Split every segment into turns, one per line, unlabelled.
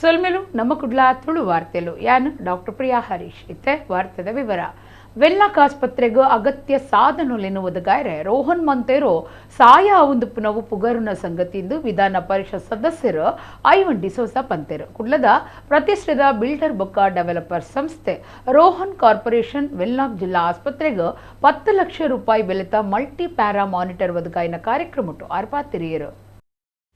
ಸೊಲ್ಮೆಲು ನಮ್ಮ ಕುಡ್ಲ ತುಳು ವಾರ್ತೆಲು. ಯಾನ್ ಡಾಕ್ಟರ್ ಪ್ರಿಯಾ ಹರೀಶ್. ಇತ್ತೆ ವಾರ್ತೆದ ವಿವರ. ವೆನ್ಲಾಕ್ ಆಸ್ಪತ್ರೆಗ್ ಅಗತ್ಯ ಸಾಧನೊಲೆನ್ ಒದಗಾಯರೆ ರೋಹನ್ ಮಂತೇರೋ ಸಾಯ ಆವೊಂದುಪ್ಪುನವು ಪುಗರುನ ಸಂಗತಿಂದು ವಿಧಾನ ಪರಿಷತ್ ಸದಸ್ಯರು ಐವನ್ ಡಿಸೋಜಾ ಪಂತೆರು. ಕುಡ್ಲದ ಪ್ರತಿಷ್ಠಿತ ಬಿಲ್ಡರ್ ಬೊಕ್ಕ ಡೆವಲಪರ್ ಸಂಸ್ಥೆ ರೋಹನ್ ಕಾರ್ಪೊರೇಷನ್ ವೆನ್ಲಾಕ್ ಜಿಲ್ಲಾ ಆಸ್ಪತ್ರೆಗ್ 10 ಲಕ್ಷ ರೂಪಾಯಿ ಬೆಲೆತ ಮಲ್ಟಿ ಪ್ಯಾರಾ ಮಾನಿಟರ್ ಒದಗಾಯಿನ ಕಾರ್ಯಕ್ರಮಟ್ಟು ಆರ್ಪಾತಿರಿಯರು.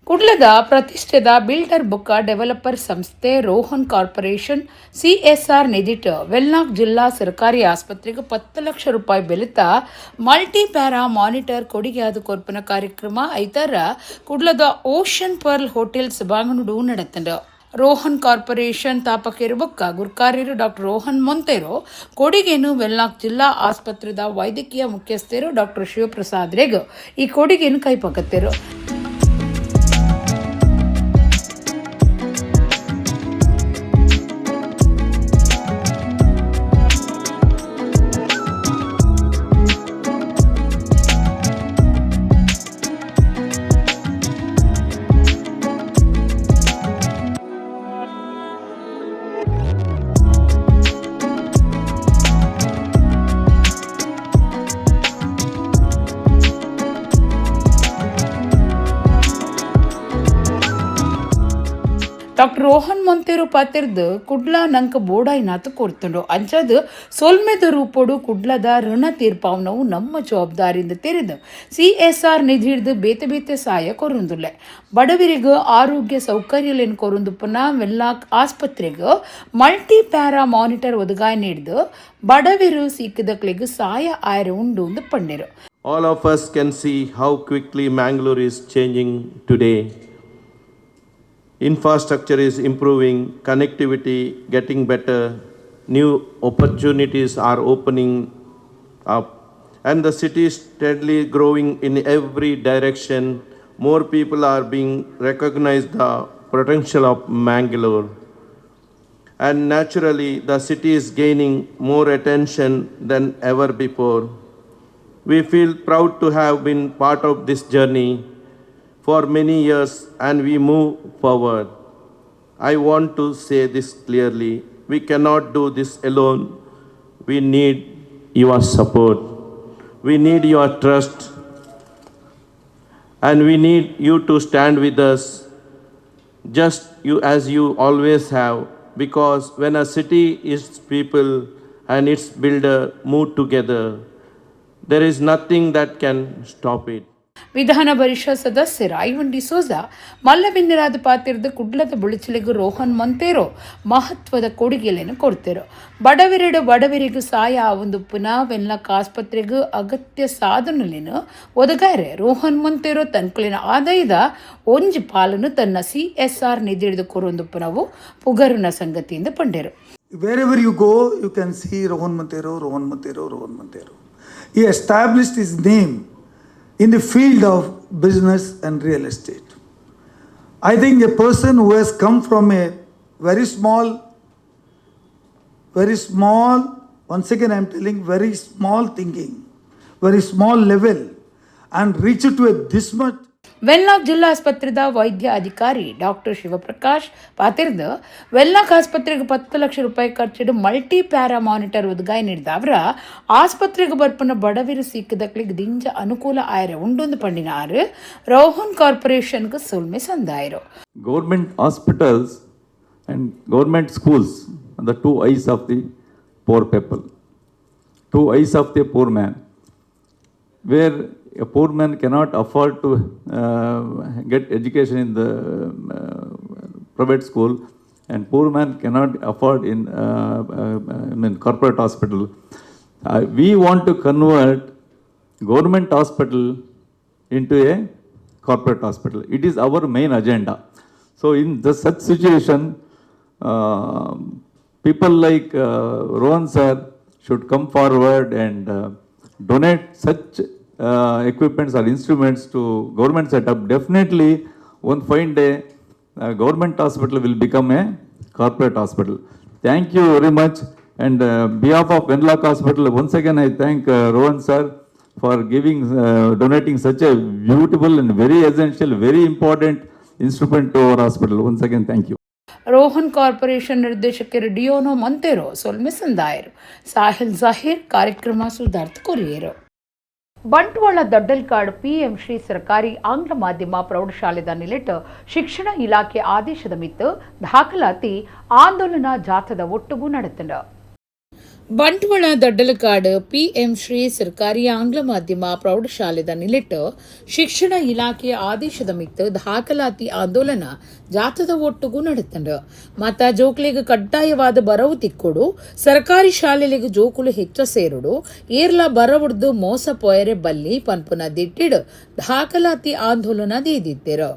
ಕುಡ್ಲದ ಪ್ರತಿಷ್ಠಿತ ಬಿಲ್ಡರ್ ಬೊಕ್ಕ ಡೆವಲಪರ್ ಸಂಸ್ಥೆ ರೋಹನ್ ಕಾರ್ಪೊರೇಷನ್ ಸಿಎಸ್ಆರ್ ನಿಧಿಟ್ ವೆನ್ಲಾಕ್ ಜಿಲ್ಲಾ ಸರ್ಕಾರಿ ಆಸ್ಪತ್ರೆಗೆ 10 ಲಕ್ಷ ರೂಪಾಯಿ ಬೆಲೆತ ಮಲ್ಟಿ ಪ್ಯಾರಾ ಮಾನಿಟರ್ ಕೊಡುಗೆಯಾದ ಕೊರ್ಪನ ಕಾರ್ಯಕ್ರಮ ಐತಾರ ಕುಡ್ಲದ ಓಷನ್ ಪರ್ಲ್ ಹೋಟೆಲ್ ಸಭಾಂಗಣಡು ನಡತಂಡು. ರೋಹನ್ ಕಾರ್ಪೊರೇಷನ್ ತಾಪಕರು ಬೊಕ್ಕ ಗುರ್ಕಾರ್ಯರು ಡಾಕ್ಟರ್ ರೋಹನ್ ಮೊಂತೇರೋ ಕೊಡುಗೆನು ವೆನ್ಲಾಕ್ ಜಿಲ್ಲಾ ಆಸ್ಪತ್ರೆದ ವೈದ್ಯಕೀಯ ಮುಖ್ಯಸ್ಥರು ಡಾಕ್ಟರ್ ಶಿವಪ್ರಸಾದ್ ರೆಗ್ ಈ ಕೊಡುಗೆಯನ್ನು ಕೈಪಕತ್ತೆರು. ಡಾಕ್ಟರ್ ರೋಹನ್ ಮೊಂತೇರು ಪಾತೆರ್ದ್ ಕುಡ್ಲ ನಂಕ ಬೋಡಾಯಿನಾತ್ ಕೊರ್ತುಂಡು, ಅಂಚಾದ್ ಸೊಲ್ಮೆದ ರೂಪೊಡು ಕುಡ್ಲದ ಋಣ ತೀರ್ಪಾವನವು ನಮ್ಮ ಜವಾಬ್ದಾರಿಯಿಂದ ತೆರೆದು ಸಿಎಸ್ಆರ್ ನಿಧಿ ಹಿಡ್ದು ಬೇತೆ ಬೇತೆ ಸಹಾಯ ಕೊರುಂದುಲ್ಲೆ. ಬಡವರಿಗೆ ಆರೋಗ್ಯ ಸೌಕರ್ಯಲೇನು ಕೊರುಂದುಪ್ಪುನ ವೆನ್ಲಾಕ್ ಆಸ್ಪತ್ರೆಗೆ ಮಲ್ಟಿ ಪ್ಯಾರಾ ಮಾನಿಟರ್ ಒದಗಾಯ ನೀಡ್ದು ಬಡವರು ಸೀಕದಕ್ಲೆಗ್ ಸಹಾಯ ಆಯರೆ ಉಂಡು ಅಂದ್ ಪಂಡೆರು.
All of us can see how quickly Mangalore is changing today. Infrastructure is improving, connectivity getting better, new opportunities are opening up, and the city is steadily growing in every direction. More people are being recognized the potential of Mangalore. And naturally, the city is gaining more attention than ever before. We feel proud to have been part of this journey for many years and we move forward. I want to say this clearly. We cannot do this alone. We need your support. We need your trust. And we need you to stand with us just you as you always have, because when a city, its people and its builder move together, there is nothing that can stop it.
ವಿಧಾನ ಪರಿಷತ್ ಸದಸ್ಯರು ಐವನ್ ಡಿಸೋಜಾ ಮಲ್ಲಬಿನ್ನರಾದ ಪಾತಿರ್ದು ಕುಡ್ಲದ ಬುಳಿಚಲಿಗು ರೋಹನ್ ಮೊಂತೇರೋ ಮಹತ್ವದ ಕೊಡುಗೆಯನ್ನು ಕೊಡ್ತಿರು. ಬಡವರೆಡು ಬಡವರಿಗೂ ಸಾಯ ಒಂದು ಪುನಃ Wenlock ಆಸ್ಪತ್ರೆಗೂ ಅಗತ್ಯ ಸಾಧನಲೇನು ಒದಗಾರೆ ರೋಹನ್ ಮೊಂತೇರೋ ತನ್ಕುಲಿನ ಆದಾಯದ ಒಂಜಿ ಪಾಲನ್ನು ತನ್ನ ಸಿಎಸ್ಆರ್ ನಿಧಿ ಹಿಡಿದು ಕೊರೊಂದು ಪುನವು ಪುಗರುನ ಸಂಗತಿಯಿಂದ ಪಂಡೆರು.
Wherever you go, you can see Rohan Monteiro, Rohan Monteiro, Rohan Monteiro. He established his name in the field of business and real estate. I think a person who has come from a very small, once again I am telling, very small thinking, very small level, and reach to a this much
Wenlock ಜಿಲ್ಲಾ ಆಸ್ಪತ್ರೆದ ವೈದ್ಯ ಅಧಿಕಾರಿ doctor Shivaprakash ಪಾತಿರ್ದು Wenlock ಆಸ್ಪತ್ರೆಗೆ 10 ಲಕ್ಷ ರೂಪಾಯಿ ಖರ್ಚಿಡು multi para monitor ಒದಗಾಯ ನೀಡಿದ ಅವರ ಆಸ್ಪತ್ರೆಗೆ ಬರ್ಪನ ಬಡವಿರು ಸೀಕದಕ್ಲಿಗೆ ದಿಂಜ ಅನುಕೂಲ ಆಯರೆ ಉಂಡೊಂದು ಪಂಡಿನ ಆರು ರೋಹನ್ ಕಾರ್ಪೊರೇಷನ್ಗೆ ಸೊಲ್ಮೆ ಸಂದಾಯರು.
Government hospitals and government schools are the two eyes of the poor people, two eyes of the poor man. Where a poor man cannot afford to get education in the private school, and poor man cannot afford in I mean, corporate hospital. We want to convert government hospital into a corporate hospital. It is our main agenda. So in the such situation, people like Rohan sir should come forward and donate such equipments or instruments to government setup. Definitely, one fine day, government hospital will become a corporate hospital. Thank you very much. And behalf of Wenlock Hospital, once again I thank Rohan sir for donating such a beautiful and very essential, very important instrument to our hospital. Once again, thank you.
Rohan corporation ನಿರ್ದೇಶಕರು ಡಿಯೋನೋ ಮಂತೇರೋ ಸೊಲ್ಮೆ ಸಂದಾಯರು. ಸಾಹಿಲ್ ಜಾಹೀರ್ ಕಾರ್ಯಕ್ರಮ ಸುಧಾರ್ಥ courier. Bantwal ದೊಡ್ಡಲ್ಕಾಡ್ PM Shri ಸರ್ಕಾರಿ ಆಂಗ್ಲ ಮಾಧ್ಯಮ ಪ್ರೌಢಶಾಲೆದ ನಿಲೆಟ್ ಶಿಕ್ಷಣ ಇಲಾಖೆ ಆದೇಶದ ಮಿತ್ತು ದಾಖಲಾತಿ ಆಂದೋಲನ ಜಾಥದ ಒಟ್ಟುಗು ನಡೆತಂಡ. ಬಂಟ್ವಾಳ ದೊಡ್ಡಲಕಾಡು ಪಿಎಂ ಶ್ರೀ ಸರ್ಕಾರಿ ಆಂಗ್ಲ ಮಾಧ್ಯಮ ಪ್ರೌಢಶಾಲೆದ ನಿಲೆಟ್ ಶಿಕ್ಷಣ ಇಲಾಖೆ ಆದೇಶದ ಮಿತ್ತು ದಾಖಲಾತಿ ಆಂದೋಲನ ಜಾಥದ ಒಟ್ಟುಗು ನಡೆತಂಡ. ಮಾತ ಜೋಕ್ಲೆಗ್ ಕಡ್ಡಾಯವಾದ ಬರವು ತಿಕ್ಕೊಡು, ಸರ್ಕಾರಿ ಶಾಲೆಲೆಗ್ ಜೋಕುಲು ಹೆಚ್ಚ ಸೇರುಡು, ಏರ್ಲ ಬರವುಡ್ದು ಮೋಸ ಪೋಯರೆ ಬಲ್ಲಿ ಪನ್ಪುನ ದಿಟ್ಟಿಡ್ ದಾಖಲಾತಿ ಆಂದೋಲನ ದೀದಿತ್ತೆರು.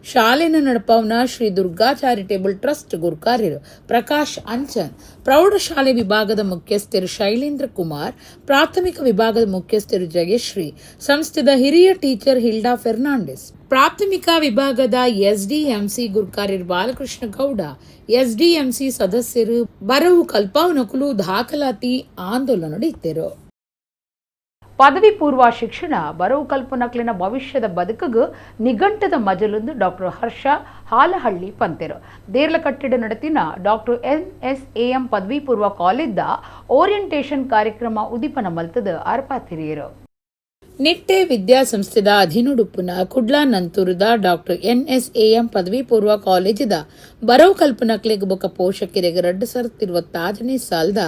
ಶಾಲೆನ ನಡಪವನ ಶ್ರೀ ದುರ್ಗಾ ಚಾರಿಟೇಬಲ್ ಟ್ರಸ್ಟ್ ಗುರ್ಕಾರ್ಯರು ಪ್ರಕಾಶ್ ಅಂಚನ್, ಪ್ರೌಢಶಾಲೆ ವಿಭಾಗದ ಮುಖ್ಯಸ್ಥರು ಶೈಲೇಂದ್ರ ಕುಮಾರ್, ಪ್ರಾಥಮಿಕ ವಿಭಾಗದ ಮುಖ್ಯಸ್ಥರು ಜಯಶ್ರೀ, ಸಂಸ್ಥೆದ ಹಿರಿಯ ಟೀಚರ್ ಹಿಲ್ಡಾ ಫೆರ್ನಾಂಡಿಸ್, ಪ್ರಾಥಮಿಕ ವಿಭಾಗದ ಎಸ್ಡಿಎಂಸಿ ಗುರ್ಕಾರ್ಯರು ಬಾಲಕೃಷ್ಣ ಗೌಡ, ಎಸ್ಡಿಎಂಸಿ ಸದಸ್ಯರು, ಬರವು ಕಲ್ಪಾವನಕುಲು ದಾಖಲಾತಿ ಆಂದೋಲನ ಇತ್ತೆರು. ಪದವಿ ಪೂರ್ವ ಶಿಕ್ಷಣ ಬರವು ಕಲ್ಪನಕ್ಲಿನ ಭವಿಷ್ಯದ ಬದುಕುಗು ನಿಘಂಟದ ಮಜಲೊಂದು ಡಾಕ್ಟರ್ ಹರ್ಷ ಹಾಲಹಳ್ಳಿ ಪಂತೆರು. ದೇರ್ಲಕಟ್ಟೆಡ್ ನಡತಿನ doctor N S A M ಪದವಿ ಪೂರ್ವ ಕಾಲೇಜ್ದ ಓರಿಯಂಟೇಷನ್ ಕಾರ್ಯಕ್ರಮ ಉದಿಪನ ಮಲ್ತದ ಅರ್ಪಾತಿರಿಯರು. ನಿಟ್ಟೆ ವಿದ್ಯಾಸಂಸ್ಥೆದ ಅಧೀನಡುಪ್ಪುನ ಕುಡ್ಲಾ ನಂತೂರುದ ಡಾಕ್ಟರ್ ಎನ್ಎಸ್ಎಎಂ ಪದವಿ ಪೂರ್ವ ಕಾಲೇಜಿದ ಬರವು ಕಲ್ಪನಕ್ಲೆಗ್ ಬೊಕ ಪೋಷಕರಿಗೆ 2026ನೇ ಸಾಲದ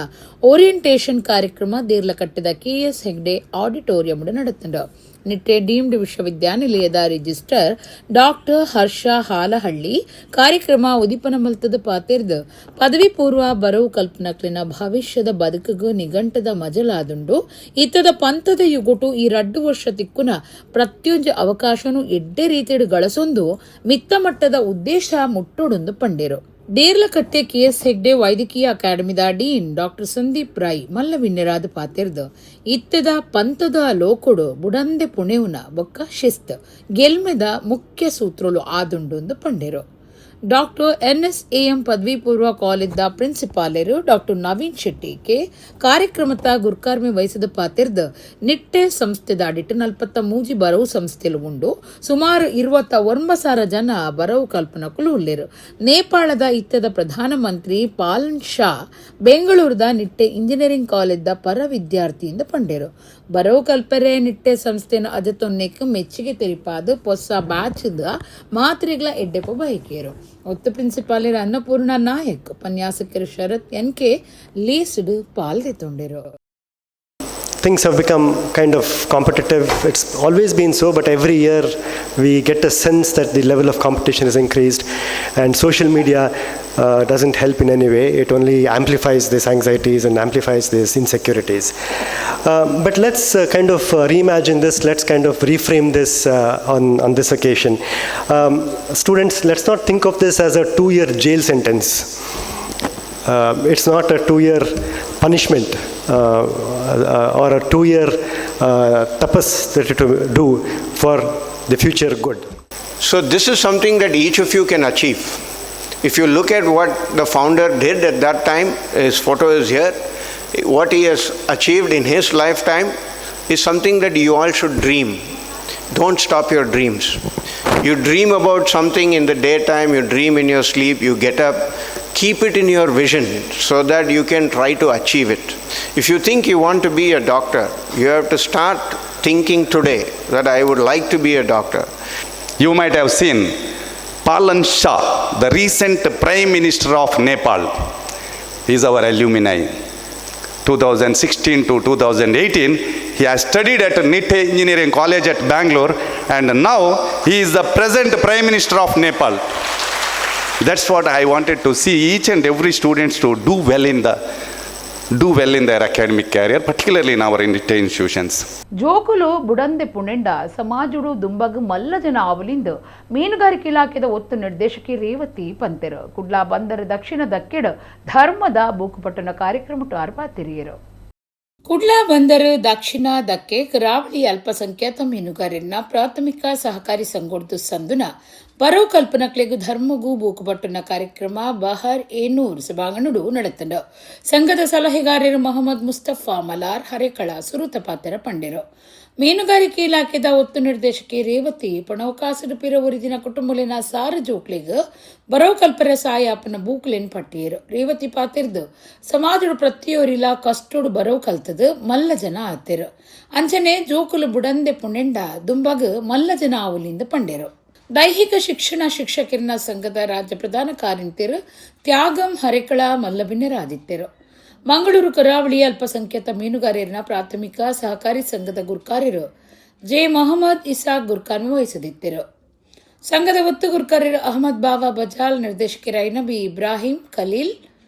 ಓರಿಯಂಟೇಷನ್ ಕಾರ್ಯಕ್ರಮ ದೇರ್ಲಕಟ್ಟೆದ ಕೆಎಸ್ ಹೆಗ್ಡೆ ಆಡಿಟೋರಿಯಂ ನಡೆತಂಡು. ನಿಟ್ಟೆ ಡೀಮ್ಡ್ ವಿಶ್ವವಿದ್ಯಾನಿಲಯದ ರಿಜಿಸ್ಟ್ರಾರ್ ಡಾಕ್ಟರ್ ಹರ್ಷ ಹಾಲಹಳ್ಳಿ ಕಾರ್ಯಕ್ರಮ ಉದಿಪನ ಮಲ್ತದ ಪಾತೆರ್ದ್, ಪದವಿ ಪೂರ್ವ ಬರವು ಕಲ್ಪನಕ್ಲಿನ ಭವಿಷ್ಯದ ಬದುಕುಗು ನಿಘಂಟದ ಮಜಲಾದುಂಡು. ಇತ್ತದ ಪಂಥದ ಯುಗೊಟು ಈ 2 ವರ್ಷ ತಿಕ್ಕುನ ಪ್ರತ್ಯೊಂಜಿ ಅವಕಾಶನು ಎಡ್ಡೆ ರೀತಿಡ್ ಗಳಸೊಂದು ಮಿತ್ತ ಮಟ್ಟದ ಉದ್ದೇಶ ಮುಟ್ಟೊಡೊಂದು ಪಂಡೆರು. ದೇರ್ಲಕಟ್ಟೆ ಕೆಎಸ್ ಹೆಗ್ಡೆ ವೈದ್ಯಕೀಯ ಅಕಾಡೆಮಿದ ಡೀನ್ ಡಾಕ್ಟರ್ ಸಂದೀಪ್ ರೈ ಮಲ್ಲವಿನ್ಯರಾದ ಪಾತೆರ್ದು, ಇತ್ತೆದ ಪಂಥದ ಲೋಕೊಡು ಬುಡಂದೆ ಪುಣೆವುನ ಬೊಕ್ಕ ಶಿಸ್ತ್ ಗೆಲ್ಮೆದ ಮುಖ್ಯ ಸೂತ್ರಲು ಆದುಂಡು ಪಂಡೆರು. ಡಾಕ್ಟರ್ ಎನ್ಎಸ್ಎಎಂ ಪದವಿ ಪೂರ್ವ ಕಾಲೇಜ್ದ ಪ್ರಿನ್ಸಿಪಾಲರು ಡಾಕ್ಟರ್ ನವೀನ್ ಶೆಟ್ಟಿ ಕೆ ಕಾರ್ಯಕ್ರಮದ ಗುರ್ಕಾರ್ಮೆ ವಹಿಸಿದ ಪಾತೆರ್ದ್, ನಿಟ್ಟೆ ಸಂಸ್ಥೆದ ಅಡಿಟ್ 43 ಬರವು ಸಂಸ್ಥೆಲು ಉಂಡು. ಸುಮಾರು 29,000 ಜನ ಬರವು ಕಲ್ಪನಕುಲು ಉಲ್ಲೆರು. ನೇಪಾಳದ ಇತ್ತದ ಪ್ರಧಾನಮಂತ್ರಿ ಪಾಲನ್ ಶಾ ಬೆಂಗಳೂರದ ನಿಟ್ಟೆ ಇಂಜಿನಿಯರಿಂಗ್ ಕಾಲೇಜ್ದ ಪರ ವಿದ್ಯಾರ್ಥಿಯಿಂದ ಪಂಡೆರು. ಬರವು ಕಲ್ಪರೆ ನಿಟ್ಟೆ ಸಂಸ್ಥೆನ ಅಜತೊನ್ನೆಕ್ ಮೆಚ್ಚುಗೆ ತೆರಿಪಾದು ಪೊಸ ಬ್ಯಾಚ್ದ ಮಾತ್ರೆಗಳ ಎಡ್ಡೆಪ ಬಯಕೆಯರು. ಒತ್ತು ಪ್ರಿನ್ಸಿಪಾಲರ್ ಅನ್ನಪೂರ್ಣ ನಾಯಕ್, ಉಪನ್ಯಾಸಕರು ಶರತ್ ಎನ್ ಕೆ ಲೇಸ್ಡ್ ಪಾಲ್ದೆತೊಂಡೆರು.
Things have become kind of competitive. It's always been so, but every year we get a sense that the level of competition has increased, and social media doesn't help in any way. It only amplifies these anxieties and amplifies these insecurities. But let's kind of reimagine this. Let's kind of reframe this on this occasion. Students, let's not think of this as a 2-year jail sentence. It's not a 2-year punishment or a 2-year tapas that you to do for the future good.
So, this is something that each of you can achieve. If you look at what the founder did at that time, his photo is here, what he has achieved in his lifetime is something that you all should dream. Don't stop your dreams. You dream about something in the daytime, you dream in your sleep, you get up, keep it in your vision so that you can try to achieve it. If you think you want to be a doctor, you have to start thinking today that I would like to be a doctor.
You might have seen Palan Shah, the recent Prime Minister of Nepal. He is our alumni. 2016 to 2018, he has studied at Nitte Engineering College at Bangalore, and now he is the present Prime Minister of Nepal. That's what I wanted to see, each and every students to do well in their academic career, particularly in our Nitte institutions.
ಜೋಕುಲು ಬುಡಂದೆ ಪುಣೆಂಡ ಸಮಾಜುಡು ದುಂಬಗ್ ಮಲ್ಲ ಜನ ಆವಲಿಂದ ಮೀನುಗಾರಿಕೆ ಇಲಾಖೆದ ಒತ್ತು ನಿರ್ದೇಶಕಿ ರೇವತಿ ಪಂತೆರು. ಕುಡ್ಲಾ ಬಂದರ ದಕ್ಷಿಣ ದಕ್ಕೆಡ್ ಧರ್ಮದ ಬೂಕುಪಟ್ಟಣ ಕಾರ್ಯಕ್ರಮ ಅರ್ಪಾತಿರಿಯರು. ಕುಡ್ಲಾ ಬಂದರು ದಕ್ಷಿಣ ದಕ್ಕೆ ಕರಾವಳಿ ಅಲ್ಪಸಂಖ್ಯಾತ ಮೀನುಗಾರರನ್ನ ಪ್ರಾಥಮಿಕ ಸಹಕಾರಿ ಸಂಘೋಡ್ದು ಸಂದುನ ಬರೋ ಕಲ್ಪನಕ್ಲೆಗು ಧರ್ಮಗು ಬೂಕುಪಟ್ಟಣ ಕಾರ್ಯಕ್ರಮ ಬಹರ್ ಏನೂರ್ ಸಭಾಂಗಣಡು ನಡೆತಂಡು. ಸಂಘದ ಸಲಹೆಗಾರರು ಮೊಹಮ್ಮದ್ ಮುಸ್ತಫಾ ಮಲಾರ್ ಹರೇಕಳ ಸುರುತ ಪಾತ್ರ ಪಂಡೆರು.
ಮೀನುಗಾರಿಕೆ ಇಲಾಖೆದ ಒತ್ತು ನಿರ್ದೇಶಕಿ ರೇವತಿ ಪಣವಕಾಸು ಪಿರ ಒರಿದಿನ ಕುಟುಂಬಲಿನ ಸಾರ ಜೋಕ್ಲೆಗ್ ಬರವು ಕಲ್ಪರೆ ಸಾಯಾಪನ ಬೂಕ್ಲೆನ್ ಪಟ್ಟಿಯರು. ರೇವತಿ ಪಾತಿರ್ದು ಸಮಾಜಡು ಪ್ರತಿಯೊರಿಲ ಕಷ್ಟೋಡು ಬರವು ಕಲ್ತದು ಮಲ್ಲ ಜನ ಆತೆರು. ಅಂಚನೆ ಜೋಕುಲು ಬುಡಂದೆ ಪುಣೆಂಡ ದುಂಬಗ್ ಮಲ್ಲ ಜನ ಆವುಲಿಂದ ಪಂಡೆರು. ದೈಹಿಕ ಶಿಕ್ಷಣ ಶಿಕ್ಷಕರಿನ ಸಂಘದ ರಾಜ್ಯ ಪ್ರಧಾನ ಕಾರ್ಯಂತೆರು ತ್ಯಾಗಂ ಹರೆಕಳ ಮಲ್ಲಬಿನ್ನರಾದಿತ್ತೆರು. ಮಂಗಳೂರು ಕರಾವಳಿ ಅಲ್ಪಸಂಖ್ಯಾತ ಮೀನುಗಾರರಿನ ಪ್ರಾಥಮಿಕ ಸಹಕಾರಿ ಸಂಘದ ಗುರ್ಕಾರ್ಯರು ಜೆ ಮೊಹಮ್ಮದ್ ಇಸಾಕ್ ಗುರ್ಕಾರ್ಮೆ ವಹಿಸದಿದ್ದರು. ಸಂಘದ ಒತ್ತು ಗುರ್ಕಾರ್ಯರು ಅಹಮದ್ ಬಾಬಾ ಬಜಾಲ್, ನಿರ್ದೇಶಕರ ನಬಿ ಇಬ್ರಾಹಿಂ ಖಲೀಲ್,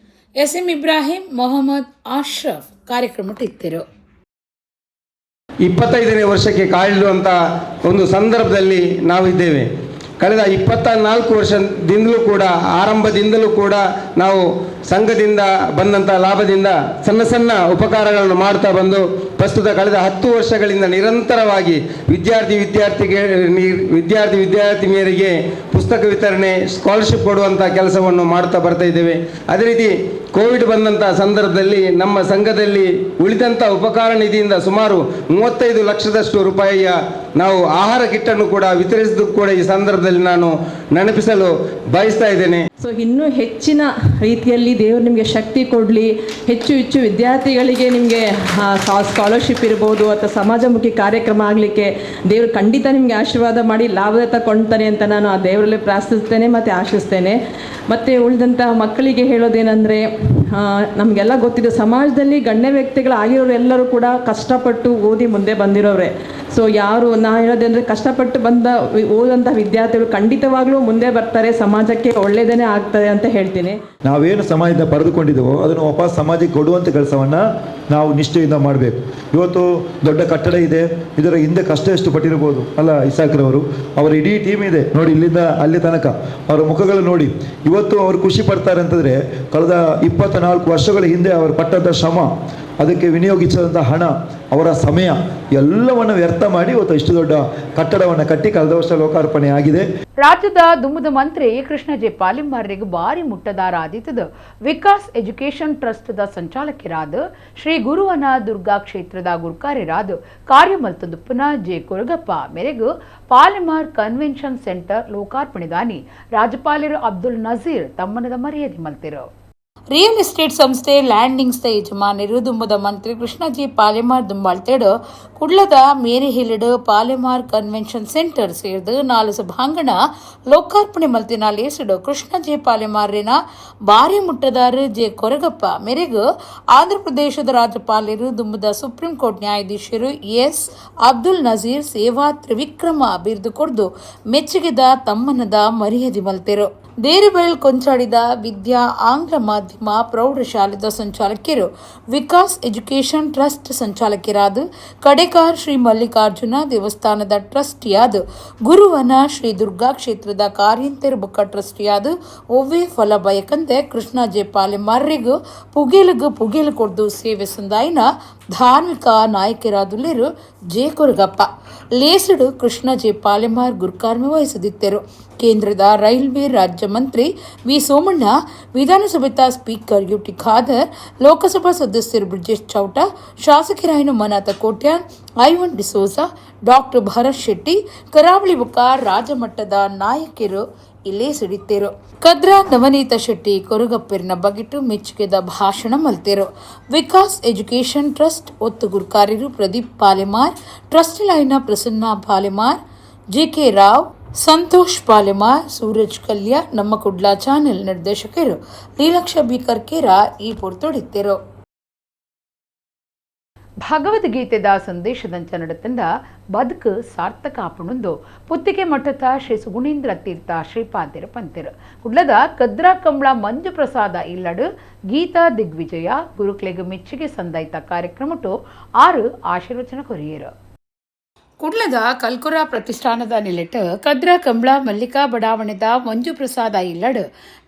ಎಸ್ ಎಂ ಇಬ್ರಾಹಿಂ, ಮೊಹಮ್ಮದ್ ಅಶ್ರಫ್ ಕಾರ್ಯಕ್ರಮಟ್ಟಿದ್ದರು.
25ನೇ ವರ್ಷಕ್ಕೆ ಕಾಲಿಡುವಂಥ ಒಂದು ಸಂದರ್ಭದಲ್ಲಿ ನಾವಿದ್ದೇವೆ. ಕಳೆದ 24 ವರ್ಷದಿಂದಲೂ ಕೂಡ, ಆರಂಭದಿಂದಲೂ ಕೂಡ ನಾವು ಸಂಘದಿಂದ ಬಂದಂಥ ಲಾಭದಿಂದ ಸಣ್ಣ ಸಣ್ಣ ಉಪಕಾರಗಳನ್ನು ಮಾಡ್ತಾ ಬಂದು, ಪ್ರಸ್ತುತ ಕಳೆದ 10 ವರ್ಷಗಳಿಂದ ನಿರಂತರವಾಗಿ ವಿದ್ಯಾರ್ಥಿ ವಿದ್ಯಾರ್ಥಿನಿಯರಿಗೆ ಪುಸ್ತಕ ವಿತರಣೆ, ಸ್ಕಾಲರ್ಶಿಪ್ ಕೊಡುವಂಥ ಕೆಲಸವನ್ನು ಮಾಡ್ತಾ ಬರ್ತಾ ಇದ್ದೇವೆ. ಅದೇ ರೀತಿ ಕೋವಿಡ್ ಬಂದಂಥ ಸಂದರ್ಭದಲ್ಲಿ ನಮ್ಮ ಸಂಘದಲ್ಲಿ ಉಳಿದಂಥ ಉಪಕಾರ ನಿಧಿಯಿಂದ ಸುಮಾರು 35 ಲಕ್ಷದಷ್ಟು ರೂಪಾಯಿಯ ನಾವು ಆಹಾರ ಕಿಟ್ಟನ್ನು ಕೂಡ ವಿತರಿಸಿದ್ದು ಕೂಡ ಈ ಸಂದರ್ಭದಲ್ಲಿ ನಾನು ನೆನಪಿಸಲು ಬಯಸ್ತಾ ಇದ್ದೇನೆ.
ಸೊ ಇನ್ನೂ ಹೆಚ್ಚಿನ ರೀತಿಯಲ್ಲಿ ದೇವರು ನಿಮಗೆ ಶಕ್ತಿ ಕೊಡಲಿ. ಹೆಚ್ಚು ಹೆಚ್ಚು ವಿದ್ಯಾರ್ಥಿಗಳಿಗೆ ನಿಮಗೆ ಸ್ಕಾಲರ್ಶಿಪ್ ಇರ್ಬೋದು ಅಥವಾ ಸಮಾಜಮುಖಿ ಕಾರ್ಯಕ್ರಮ ಆಗಲಿಕ್ಕೆ ದೇವರು ಖಂಡಿತ ನಿಮಗೆ ಆಶೀರ್ವಾದ ಮಾಡಿ ಲಾಭದ ತಗೊಳ್ತಾನೆ ಅಂತ ನಾನು ಆ ದೇವರಲ್ಲಿ ಪ್ರಾರ್ಥಿಸ್ತೇನೆ ಮತ್ತು ಆಶಿಸ್ತೇನೆ. ಮತ್ತು ಉಳಿದಂಥ ಮಕ್ಕಳಿಗೆ ಹೇಳೋದೇನೆಂದರೆ, ನಮಗೆಲ್ಲ ಗೊತ್ತಿದೆ, ಸಮಾಜದಲ್ಲಿ ಗಣ್ಯ ವ್ಯಕ್ತಿಗಳಾಗಿರೋರು ಎಲ್ಲರೂ ಕೂಡ ಕಷ್ಟಪಟ್ಟು ಓದಿ ಮುಂದೆ ಬಂದಿರೋರೆ. ಸೊ ಯಾರು ನಾ ಹೇಳೋದಂದರೆ, ಕಷ್ಟಪಟ್ಟು ಬಂದ ಓದಂಥ ವಿದ್ಯಾರ್ಥಿಗಳು ಖಂಡಿತವಾಗ್ಲೂ ಮುಂದೆ ಬರ್ತಾರೆ, ಸಮಾಜಕ್ಕೆ ಒಳ್ಳೆಯದೇ ಆಗ್ತದೆ ಅಂತ ಹೇಳ್ತೀನಿ.
ನಾವೇನು ಸಮಾಜದಿಂದ ಪಡೆದುಕೊಂಡಿದ್ದೇವೋ ಅದನ್ನು ವಾಪಸ್ ಸಮಾಜಕ್ಕೆ ಕೊಡುವಂಥ ಕೆಲಸವನ್ನು ನಾವು ನಿಷ್ಠೆಯಿಂದ ಮಾಡಬೇಕು. ಇವತ್ತು ದೊಡ್ಡ ಕಟ್ಟಡ ಇದೆ, ಇದರ ಹಿಂದೆ ಕಷ್ಟ ಎಷ್ಟು ಪಟ್ಟಿರ್ಬೋದು ಅಲ್ಲ ಇಸಾಕ್ರವರು, ಅವರ ಇಡೀ ಟೀಮ್ ಇದೆ ನೋಡಿ, ಇಲ್ಲಿಂದ ಅಲ್ಲಿ ತನಕ ಅವರ ಮುಖಗಳು ನೋಡಿ ಇವತ್ತು ಅವರು ಖುಷಿ ಪಡ್ತಾರೆ ಅಂತಂದರೆ, ಕಳೆದ 24 ವರ್ಷಗಳ ಹಿಂದೆ ಅವರು ಪಟ್ಟಂಥ ಶ್ರಮ, ಅದಕ್ಕೆ ವಿನಿಯೋಗಿಸಿದಂಥ ಹಣ, ಅವರ ಸಮಯ ಎಲ್ಲವನ್ನು ವ್ಯರ್ಥ ಮಾಡಿ ಇವತ್ತು ಇಷ್ಟು ದೊಡ್ಡ ಕಟ್ಟಡವನ್ನು ಕಟ್ಟಿ ಕಳೆದ ವರ್ಷ ಲೋಕಾರ್ಪಣೆ ಆಗಿದೆ.
ರಾಜ್ಯದ ದುಮ್ಮದ ಮಂತ್ರಿ ಕೃಷ್ಣ ಜೆ ಪಾಲಿಮಾರ್ರಿಗೆ ಭಾರಿ ಮುಟ್ಟದಾರ ಆದಿತ್ತದ ವಿಕಾಸ್ ಎಜುಕೇಷನ್ ಟ್ರಸ್ಟ್ದ ಸಂಚಾಲಕರಾದ ಶ್ರೀ ಗುರುವನ ದುರ್ಗಾ ಕ್ಷೇತ್ರದ ಗುರುಕಾರ್ಯರಾದ ಕಾರ್ಯಮಲ್ತದುಪ್ಪನ J Koragappa ಮೇರೆಗೂ Palimar convention centre ಲೋಕಾರ್ಪಣೆದಾನಿ ರಾಜ್ಯಪಾಲರು ಅಬ್ದುಲ್ ನಜೀರ್ ತಮ್ಮನದ ಮರ್ಯಾದೆ ಮಲ್ತಿರು. ರಿಯಲ್ ಎಸ್ಟೇಟ್ ಸಂಸ್ಥೆ ಲ್ಯಾಂಡಿಂಗ್ಸ್ದ ಯಜಮಾನರು ದುಂಬದ ಮಂತ್ರಿ ಕೃಷ್ಣಜಿ ಪಾಲೆಮಾರ್ ದುಂಬಾಳ್ತೇಡು ಕುಡ್ಲದ ಮೇರಿಹಿಲಿಡು ಪಾಲೆಮಾರ್ ಕನ್ವೆನ್ಷನ್ ಸೆಂಟರ್ ಸೇರ್ದು 4 ಸಭಾಂಗಣ ಲೋಕಾರ್ಪಣೆ ಮಲ್ತಿನ ಲೇಸಿಡು ಕೃಷ್ಣಜಿ ಪಾಲೆಮಾರಿನ ಭಾರಿ ಮುಟ್ಟದಾರು ಜೆ ಕೊರಗಪ್ಪ ಮೇರೆಗೂ ಆಂಧ್ರ ಪ್ರದೇಶದ ರಾಜ್ಯಪಾಲರು ದುಂಬದ ಸುಪ್ರೀಂ ಕೋರ್ಟ್ ನ್ಯಾಯಾಧೀಶರು ಎಸ್ ಅಬ್ದುಲ್ ನಜೀರ್ ಸೇವಾ ತ್ರಿವಿಕ್ರಮ ಬಿರುದು ಕೊಡ್ದು ಮೆಚ್ಚುಗೆದ ತಮ್ಮನದ ಮರ್ಯಾದೆ ಮಲ್ತಿರು. ದೇರಿಬೈಲ್ ಕೊಂಚಾಡಿದ ವಿದ್ಯಾ ಆಂಗ್ಲ ಮಾಧ್ಯಮ ಪ್ರೌಢಶಾಲೆದ ಸಂಚಾಲಕಿಯರು ವಿಕಾಸ್ ಎಜುಕೇಷನ್ ಟ್ರಸ್ಟ್ ಸಂಚಾಲಕಿಯರಾದ ಕಡೆಕಾರ್ ಶ್ರೀ ಮಲ್ಲಿಕಾರ್ಜುನ ದೇವಸ್ಥಾನದ ಟ್ರಸ್ಟಿಯಾದ ಗುರುವನ ಶ್ರೀ ದುರ್ಗಾ ಕ್ಷೇತ್ರದ ಕಾರ್ಯಂತೆರು ಬೊಕ್ಕ ಟ್ರಸ್ಟಿಯಾದ ಒವ್ವೇ ಫಲ ಬಯಕಂತೆ ಕೃಷ್ಣ ಜೆ ಪಾಲೆಮಾರ್ರಿಗೂ ಪುಗೇಲಿಗೂ ಪುಗೇಲು ಕೊಡ್ದು ಸೇವೆ ಸಂದಾಯಿನ ಧಾರ್ಮಿಕ ನಾಯಕರಾದುಲ್ಲೇರು ಜೆ ಕೊರಗಪ್ಪ ಲೇಸಡು ಕೃಷ್ಣ ಜೆ ಪಾಲೆಮಾರ್ ಗುರುಕಾರ್ಮೆ ವಹಿಸದಿದ್ದರು. ಕೇಂದ್ರದ ರೈಲ್ವೆ ರಾಜ್ಯ ಮಂತ್ರಿ ವಿ ಸೋಮಣ್ಣ, ವಿಧಾನಸಭೆತ ಸ್ಪೀಕರ್ ಯುಟಿ ಖಾದರ್, ಲೋಕಸಭಾ ಸದಸ್ಯರು ಬ್ರಿಜೇಶ್ ಚೌಟ, ಶಾಸಕರಾಯನ ಮನಾಥ ಕೋಟ್ಯಾನ್, ಐವನ್ ಡಿಸೋಜಾ, ಡಾಕ್ಟರ್ ಭರತ್ ಶೆಟ್ಟಿ, ಕರಾವಳಿ ಬುಕ್ಕ ರಾಜಮಟ್ಟದ ನಾಯಕರು ಇಲ್ಲೇ ಸಿಡಿತೇರು. ಕದ್ರಾ ನವನೀತ ಶೆಟ್ಟಿ ಕೊರಗಪ್ಪೆರ್ನ ಬಗೆಟು ಮೆಚ್ಚುಗೆದ ಭಾಷಣ ಮಲ್ತೇರು. ವಿಕಾಸ್ ಎಜುಕೇಷನ್ ಟ್ರಸ್ಟ್ ಒತ್ತು ಗುರುಕಾರ್ಯರು ಪ್ರದೀಪ್ ಪಾಲೆಮಾರ್, ಟ್ರಸ್ಟ್ ಲೈನ ಪ್ರಸನ್ನ ಪಾಲೆಮಾರ್, ಜೆಕೆ ರಾವ್, ಸಂತೋಷ್ ಪಾಲೆಮಾರ್, ಸೂರಜ್ ಕಲ್ಯ, ನಮ್ಮ ಕುಡ್ಲಾ ಚಾನೆಲ್ ನಿರ್ದೇಶಕರು ಲೀಲಾಕ್ಷ ಬಿ ಕರ್ಕೇರ ಈ ಪೊರ್ತೊಡಿತ್ತೆರು. ಭಗವದ್ಗೀತೆದ ಸಂದೇಶದಂಚ ನಡತಂದ ಬದುಕು ಸಾರ್ಥಕ ಆಪಣೊಂದು ಪುತ್ತಿಗೆ ಮಠದ ಶ್ರೀ ಸುಗುಣೇಂದ್ರ ತೀರ್ಥ ಶ್ರೀಪಾದಿರ ಪಂತೆರು. ಕುಡ್ಲದ ಕದ್ರಾ ಕಂಬಳ ಮಂಜು ಪ್ರಸಾದ ಇಲ್ಲಡು ಗೀತಾ ದಿಗ್ವಿಜಯ ಗುರುಕ್ಲೆಗ್ ಮೆಚ್ಚುಗೆ ಸಂದಾಯ್ತ ಕಾರ್ಯಕ್ರಮಟು 6 ಆಶೀರ್ವಚನ ಕೊರಿಯರು. ಕುಡ್ಲದ ಕಲ್ಕುರ ಪ್ರತಿಷ್ಠಾನದ ನಿಲೆಟ್ ಕದ್ರಾ ಕಂಬಳ ಮಲ್ಲಿಕಾ ಬಡಾವಣೆದ ಮಂಜು ಪ್ರಸಾದ ಇಲ್ಲಡು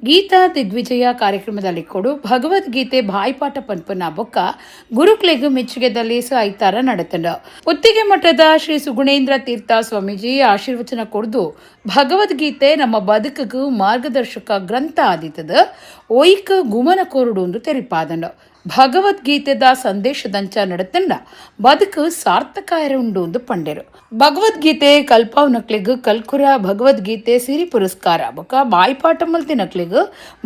ಗೀತಾ ದಿಗ್ವಿಜಯ ಕಾರ್ಯಕ್ರಮದಲ್ಲಿ ಕೊಡು ಭಗವದ್ಗೀತೆ ಬಾಯ್ಪಾಠ ಪನ್ಪನ ಬೊಕ್ಕ ಗುರುಕ್ಲೆಗ್ ಮೆಚ್ಚುಗೆದಲ್ಲಿ ಐತಾರ ನಡೆತಂಡ. ಪುತ್ತಿಗೆ ಮಠದ ಶ್ರೀ ಸುಗುಣೇಂದ್ರ ತೀರ್ಥ ಸ್ವಾಮೀಜಿ ಆಶೀರ್ವಚನ ಕೊಡ್ದು ಭಗವದ್ಗೀತೆ ನಮ್ಮ ಬದುಕುಗೂ ಮಾರ್ಗದರ್ಶಕ ಗ್ರಂಥ ಆದಿತದ ಒಯ್ಕ ಗುಮನ ಕೋರುಡು ಎಂದು ತೆರಿಪಾದಂಡ.
ಭಗವದ್ಗೀತೆದ ಸಂದೇಶದಂಚ ನಡತಂಡ ಬದುಕು ಸಾರ್ಥಕ ಉಂಡು ಎಂದು ಪಂಡೆರು. ಭಗವದ್ಗೀತೆ ಕಲ್ಪಾವ್ ನಕ್ಲೆಗ್ ಕಲ್ಕುರ ಭಗವದ್ಗೀತೆ ಸಿರಿ ಪುರಸ್ಕಾರ ಬೊಕ ಬಾಯಿಪಾಠ ಮಲ್ತಿನಕ್ಲೆಗ್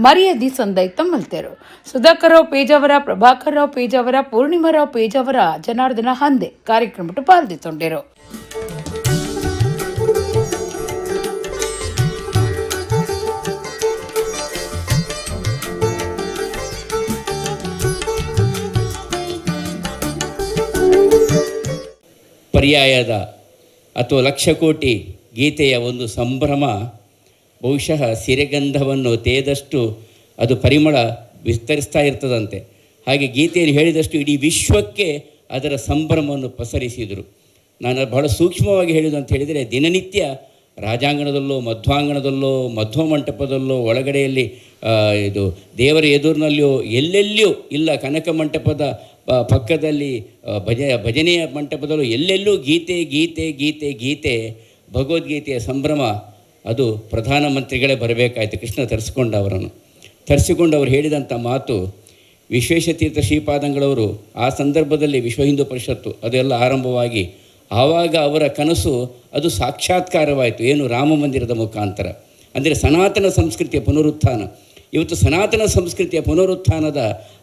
ಮರ್ಯಾದಿ ಸಂದೈತ ಮಲ್ತೆರು. ಸುಧಾಕರ್ ರಾವ್ ಪೇಜಾವರ, ಪ್ರಭಾಕರ್ ರಾವ್ ಪೇಜಾವರ, ಪೂರ್ಣಿಮಾ ರಾವ್ ಪೇಜಾವರ, ಜನಾರ್ದನ ಹಂದೆ ಕಾರ್ಯಕ್ರಮಕ್ಕೆ ಪಾಲ್ದಿತ್ತೊಂಡೆರು.
ಪರ್ಯಾಯದ ಅಥವಾ ಲಕ್ಷ ಕೋಟಿ ಗೀತೆಯ ಒಂದು ಸಂಭ್ರಮ ಬಹುಶಃ ಸಿರೆಗಂಧವನ್ನು ತೇದಷ್ಟು ಅದು ಪರಿಮಳ ವಿಸ್ತರಿಸ್ತಾ ಇರ್ತದಂತೆ. ಹಾಗೆ ಗೀತೆಯನ್ನು ಹೇಳಿದಷ್ಟು ಇಡೀ ವಿಶ್ವಕ್ಕೆ ಅದರ ಸಂಭ್ರಮವನ್ನು ಪಸರಿಸಿದರು. ನಾನು ಬಹಳ ಸೂಕ್ಷ್ಮವಾಗಿ ಹೇಳುವುದು ಅಂತ ಹೇಳಿದರೆ, ದಿನನಿತ್ಯ ರಾಜಾಂಗಣದಲ್ಲೋ ಮಧ್ವಾಂಗಣದಲ್ಲೋ ಮಧ್ವ ಮಂಟಪದಲ್ಲೋ ಒಳಗಡೆಯಲ್ಲಿ ಇದು ದೇವರ ಎದುರಿನಲ್ಲಿಯೋ ಎಲ್ಲೆಲ್ಲಿಯೂ ಇಲ್ಲ, ಕನಕ ಮಂಟಪದ ಪಕ್ಕದಲ್ಲಿ ಭಜನೆಯ ಮಂಟಪದಲ್ಲೂ ಎಲ್ಲೆಲ್ಲೂ ಗೀತೆ ಗೀತೆ ಗೀತೆ ಗೀತೆ, ಭಗವದ್ಗೀತೆಯ ಸಂಭ್ರಮ. ಅದು ಪ್ರಧಾನಮಂತ್ರಿಗಳೇ ಬರಬೇಕಾಯಿತು. ಕೃಷ್ಣ ತರಿಸ್ಕೊಂಡ ಅವರನ್ನು ತರಿಸಿಕೊಂಡು ಅವರು ಹೇಳಿದಂಥ ಮಾತು, ವಿಶ್ವೇಶತೀರ್ಥ ಶ್ರೀಪಾದಂಗಳವರು ಆ ಸಂದರ್ಭದಲ್ಲಿ ವಿಶ್ವ ಹಿಂದೂ ಪರಿಷತ್ತು ಅದೆಲ್ಲ ಆರಂಭವಾಗಿ ಆವಾಗ ಅವರ ಕನಸು ಅದು ಸಾಕ್ಷಾತ್ಕಾರವಾಯಿತು. ಏನು, ರಾಮ ಮಂದಿರದ ಮುಖಾಂತರ, ಅಂದರೆ ಸನಾತನ ಸಂಸ್ಕೃತಿಯ ಪುನರುತ್ಥಾನ. ಇವತ್ತು ಸನಾತನ ಸಂಸ್ಕೃತಿಯ ಪುನರುತ್ಥಾನದ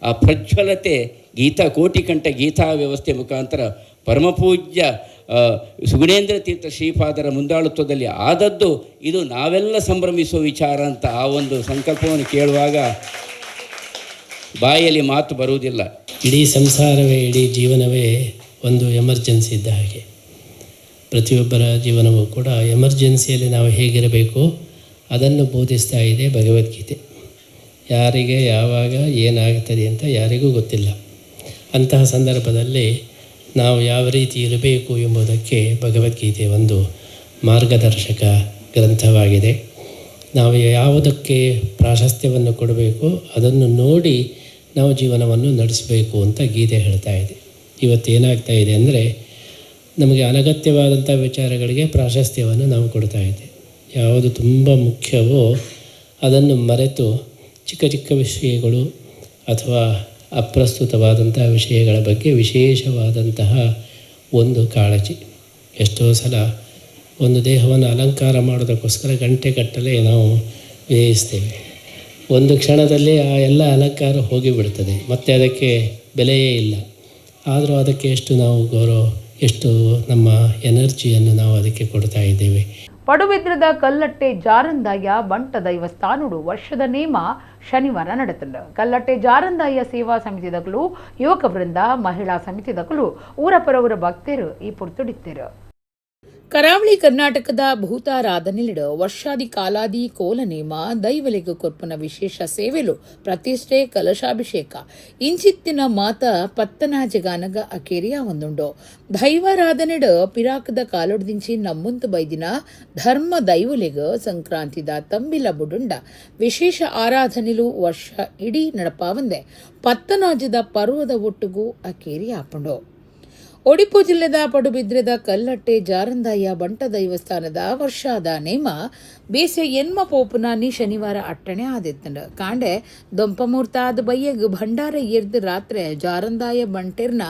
ಆ ಪ್ರಜ್ವಲತೆ ಗೀತಾ ಕೋಟಿಕಂಠ ಗೀತಾ ವ್ಯವಸ್ಥೆ ಮುಖಾಂತರ ಪರಮಪೂಜ್ಯ ಸುಗುಣೇಂದ್ರ ತೀರ್ಥ ಶ್ರೀಪಾದರ ಮುಂದಾಳುತ್ವದಲ್ಲಿ ಆದದ್ದು ಇದು ನಾವೆಲ್ಲ ಸಂಭ್ರಮಿಸುವ ವಿಚಾರ ಅಂತ ಆ ಒಂದು ಸಂಕಲ್ಪವನ್ನು ಕೇಳುವಾಗ ಬಾಯಲ್ಲಿ ಮಾತು ಬರುವುದಿಲ್ಲ.
ಇಡೀ ಸಂಸಾರವೇ, ಇಡೀ ಜೀವನವೇ ಒಂದು ಎಮರ್ಜೆನ್ಸಿ ಇದ್ದ ಹಾಗೆ. ಪ್ರತಿಯೊಬ್ಬರ ಜೀವನವೂ ಕೂಡ ಎಮರ್ಜೆನ್ಸಿಯಲ್ಲಿ ನಾವು ಹೇಗಿರಬೇಕು ಅದನ್ನು ಬೋಧಿಸ್ತಾ ಇದೆ ಭಗವದ್ಗೀತೆ. ಯಾರಿಗೆ ಯಾವಾಗ ಏನಾಗ್ತದೆ ಅಂತ ಯಾರಿಗೂ ಗೊತ್ತಿಲ್ಲ. ಅಂತಹ ಸಂದರ್ಭದಲ್ಲಿ ನಾವು ಯಾವ ರೀತಿ ಇರಬೇಕು ಎಂಬುದಕ್ಕೆ ಭಗವದ್ಗೀತೆ ಒಂದು ಮಾರ್ಗದರ್ಶಕ ಗ್ರಂಥವಾಗಿದೆ. ನಾವು ಯಾವುದಕ್ಕೆ ಪ್ರಾಶಸ್ತ್ಯವನ್ನು ಕೊಡಬೇಕು ಅದನ್ನು ನೋಡಿ ನಾವು ಜೀವನವನ್ನು ನಡೆಸಬೇಕು ಅಂತ ಗೀತೆ ಹೇಳ್ತಾ ಇದೆ. ಇವತ್ತು ಏನಾಗ್ತಾ ಇದೆ ಅಂದರೆ, ನಮಗೆ ಅನಗತ್ಯವಾದಂಥ ವಿಚಾರಗಳಿಗೆ ಪ್ರಾಶಸ್ತ್ಯವನ್ನು ನಾವು ಕೊಡ್ತಾ ಇದ್ದೇವೆ. ಯಾವುದು ತುಂಬ ಮುಖ್ಯವೋ ಅದನ್ನು ಮರೆತು ಚಿಕ್ಕ ಚಿಕ್ಕ ವಿಷಯಗಳು ಅಥವಾ ಅಪ್ರಸ್ತುತವಾದಂತಹ ವಿಷಯಗಳ ಬಗ್ಗೆ ವಿಶೇಷವಾದಂತಹ ಒಂದು ಕಾಳಜಿ. ಎಷ್ಟೋ ಸಲ ಒಂದು ದೇಹವನ್ನು ಅಲಂಕಾರ ಮಾಡೋದಕ್ಕೋಸ್ಕರ ಗಂಟೆಗಟ್ಟಲೆ ನಾವು ವ್ಯಯಿಸ್ತೇವೆ. ಒಂದು ಕ್ಷಣದಲ್ಲಿ ಆ ಎಲ್ಲ ಅಲಂಕಾರ ಹೋಗಿಬಿಡ್ತದೆ, ಮತ್ತು ಅದಕ್ಕೆ ಬೆಲೆಯೇ ಇಲ್ಲ. ಆದರೂ ಅದಕ್ಕೆ ಎಷ್ಟು ನಾವು ಗೌರವ, ಎಷ್ಟು ನಮ್ಮ ಎನರ್ಜಿಯನ್ನು ನಾವು ಅದಕ್ಕೆ ಕೊಡ್ತಾ ಇದ್ದೇವೆ.
ಪಡುಬಿದ್ರದ ಕಲ್ಲಟ್ಟೆ ಜಾರಂದಾಯ ಬಂಟ ದೈವಸ್ಥಾನುಡು ವರ್ಷದ ನೇಮ ಶನಿವಾರ ನಡೆತಂಡು. ಕಲ್ಲಟ್ಟೆ ಜಾರಂದಾಯ ಸೇವಾ ಸಮಿತಿದಕಲು, ಯುವಕ ವೃಂದ, ಮಹಿಳಾ ಸಮಿತಿದಕಲು, ಊರ ಪರವರ ಭಕ್ತರು ಈ ಪುರ್ತುಡಿತ್ತರು.
ಕರಾವಳಿ ಕರ್ನಾಟಕದ ಭೂತಾರಾಧನೆಲಿಡು ವರ್ಷಾದಿ ಕಾಲಾದಿ ಕೋಲ ನೇಮ, ದೈವಲಿಗ ಕೊರ್ಪುನ ವಿಶೇಷ ಸೇವೆಲು, ಪ್ರತಿಷ್ಠೆ, ಕಲಶಾಭಿಷೇಕ ಇಂಚಿತ್ತಿನ ಮಾತ ಪತ್ತನಾಜಗಾನಗ ಅಕೇರಿಯ ಒಂದುಂಡು. ದೈವಾರಾಧನೆಡು ಪಿರಾಕದ ಕಾಲೊಡ್ದಿಂಚಿ ನಮ್ಮುಂತು ಬೈದಿನ ಧರ್ಮ ದೈವಲಿಗ ಸಂಕ್ರಾಂತಿದ ತಂಬಿಲ ಬುಡುಂಡ ವಿಶೇಷ ಆರಾಧನೆಲು ವರ್ಷ ಇಡೀ ನಡಪಾವಂದೆ ಪತ್ತನಾಜದ ಪರ್ವದ ಒಟ್ಟುಗೂ ಅಕೇರಿ ಆಪುಂಡು. ಒಡಿಪು ಜಿಲ್ಲೆದ ಪಡುಬಿದ್ರೆದ ಕಲ್ಲಟ್ಟೆ ಜಾರಂದಾಯ ಬಂಟ ದೈವಸ್ಥಾನದ ವರ್ಷಾದ ನೇಮ ಬೇಸೆ ಎನ್ಮ ಪೋಪುನಾನಿ ಶನಿವಾರ ಅಟ್ಟಣೆ ಆದಿತ್ತಂಡು. ಕಾಂಡೆ ದೊಂಪಮೂರ್ತಾದ ಬಯ್ಯಗ್ ಭಂಡಾರ ಎರ್ದು ರಾತ್ರೆ ಜಾರಂದಾಯ ಬಂಟೆರ್ನ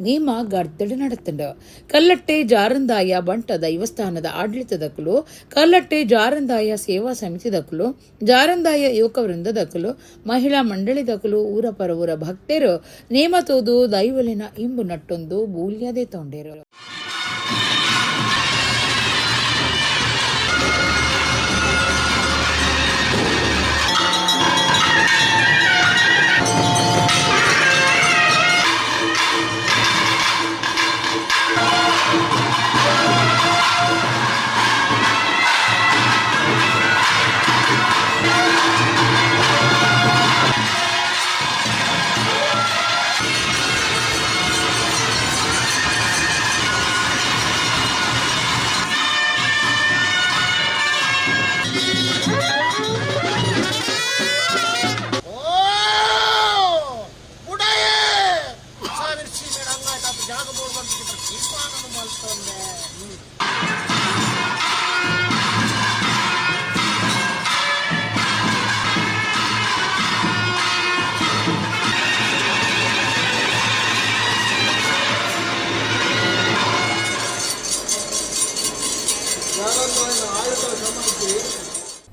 ನೇಮ ಗರ್ದಡು ನಡತ್ತಂಡು. ಕಲ್ಲಟ್ಟೆ ಜಾರಂದಾಯ ಬಂಟ ದೈವಸ್ಥಾನದ ಆಡಳಿತದಕಲು, ಕಲ್ಲಟ್ಟೆ ಜಾರಂದಾಯ ಸೇವಾ ಸಮಿತಿದಕಲು, ಜಾರಂದಾಯ ಯುವಕ ವೃಂದದಕಲು, ಮಹಿಳಾ ಮಂಡಳಿದಕಲು, ಊರ ಪರವೂರ ಭಕ್ತರು ನೇಮ ತೋದು ದೈವಲಿನ ಇಂಬು ನಟ್ಟೊಂದು ಬೂಲ್ಯದೆ ತೊಂಡೇರು.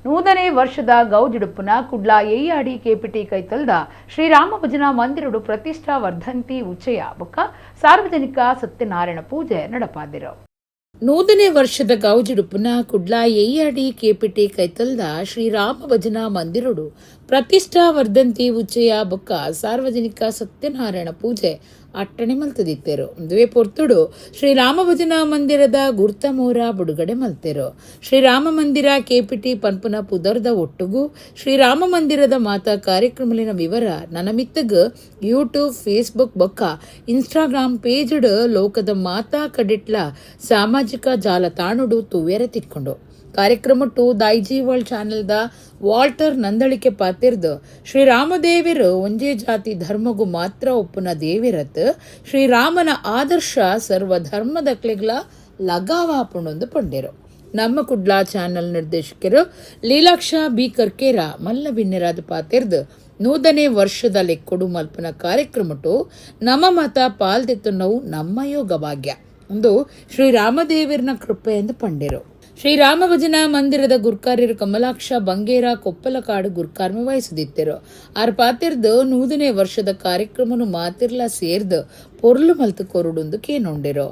ನೂತನೇ ವರ್ಷದ ಗೌಜಿಡುಪ್ಪುನ ಕುಡ್ಲ ಎಯ್ಯಾಡಿ ಕೆಪಿಟಿ ಕೈತಲ್ದ ಶ್ರೀರಾಮ ಭಜನಾ ಮಂದಿರಡು ಪ್ರತಿಷ್ಠಾ ವರ್ಧಂತಿ ಉಚ್ಚಯ ಬೊಕ್ಕ ಸಾರ್ವಜನಿಕ ಸತ್ಯನಾರಾಯಣ ಪೂಜೆ ನಡಪಾದಿರು.
ನೂತನೇ ವರ್ಷದ ಗೌಜಿಡುಪ್ಪುನ ಕುಡ್ಲ ಎಯ್ಯಾಡಿ ಕೆಪಿಟಿ ಕೈತಲ್ದ ಶ್ರೀರಾಮ ಭಜನಾ ಮಂದಿರಡು ಪ್ರತಿಷ್ಠಾ ವರ್ಧಂತಿ ಉಚ್ಚಯ ಬೊಕ್ಕ ಸಾರ್ವಜನಿಕ ಸತ್ಯನಾರಾಯಣ ಪೂಜೆ ಅಟ್ಟಣೆ ಮಲ್ತದಿತ್ತೆರು. ಒಂದುವೇ ಪೊರ್ತುಡು ಶ್ರೀರಾಮ ಭಜನಾ ಮಂದಿರದ ಗುರ್ತಮೋರ ಬಿಡುಗಡೆ ಮಲ್ತೆರು. ಶ್ರೀರಾಮ ಮಂದಿರ ಕೆಪಿಟಿ ಪನ್ಪುನ ಪುದರ್ದ ಒಟ್ಟುಗು ಶ್ರೀರಾಮ ಮಂದಿರದ ಮಾತಾ ಕಾರ್ಯಕ್ರಮಲಿನ ವಿವರ ನನಮಿತ್ತಗ್ ಯೂಟ್ಯೂಬ್, ಫೇಸ್ಬುಕ್ ಬೊಕ್ಕ ಇನ್ಸ್ಟಾಗ್ರಾಮ್ ಪೇಜ್ಡ್ ಲೋಕದ ಮಾತಾ ಕಡಿಟ್ಲ ಸಾಮಾಜಿಕ ಜಾಲತಾಣುಡು ತೂವೆರೆ ತಿಕ್ಕೊಂಡು. ಕಾರ್ಯಕ್ರಮಟ್ಟು ದಾಯ್ಜಿ ವರ್ಲ್ಡ್ ಚಾನೆಲ್ದ ವಾಲ್ಟರ್ ನಂದಳಿಕೆ ಪಾತಿರ್ದು ಶ್ರೀರಾಮದೇವಿರು ಒಂಜೇ ಜಾತಿ ಧರ್ಮಗು ಮಾತ್ರ ಒಪ್ಪುನ ದೇವಿರತ್, ಶ್ರೀರಾಮನ ಆದರ್ಶ ಸರ್ವ ಧರ್ಮದಕ್ಲೆಗ್ಲ ಲಗಾವಾಪುಣೊಂದು ಪಂಡೆರು. ನಮ್ಮ ಕುಡ್ಲ ಚಾನೆಲ್ ನಿರ್ದೇಶಕರು ಲೀಲಾಕ್ಷ ಬಿ ಕರ್ಕೇರ ಮಲ್ಲ ಬಿನ್ನೆರಾದ ಪಾತಿರ್ದು ನೂತನೇ ವರ್ಷದ ಲೆಕ್ಕೊಡು ಮಲ್ಪನ ಕಾರ್ಯಕ್ರಮಟು ನಮ್ಮ ಮತ ಪಾಲ್ದೆತ್ತುನವು ನಮ್ಮ ಯೋಗ ಭಾಗ್ಯ ಒಂದು ಶ್ರೀರಾಮದೇವಿರ್ನ ಕೃಪೆ ಎಂದು ಪಂಡೆರು. ಶ್ರೀರಾಮ ಭಜನಾ ಮಂದಿರದ ಗುರ್ಕಾರ್ಯರು ಕಮಲಾಕ್ಷ ಬಂಗೇರ ಕೊಪ್ಪಲಕಾಡು ಗುರ್ಕಾರ್ಮ ವಹಿಸುದಿತ್ತೆರು. ಆರ್ ಪಾತಿರ್ದು ನೂದನೇ ವರ್ಷದ ಕಾರ್ಯಕ್ರಮನು ಮಾತಿರ್ಲ ಸೇರ್ದು ಪೊರ್ಲು ಮಲ್ತು ಕೊರುಡುಂದು ಕೇನೊಂಡೆರು.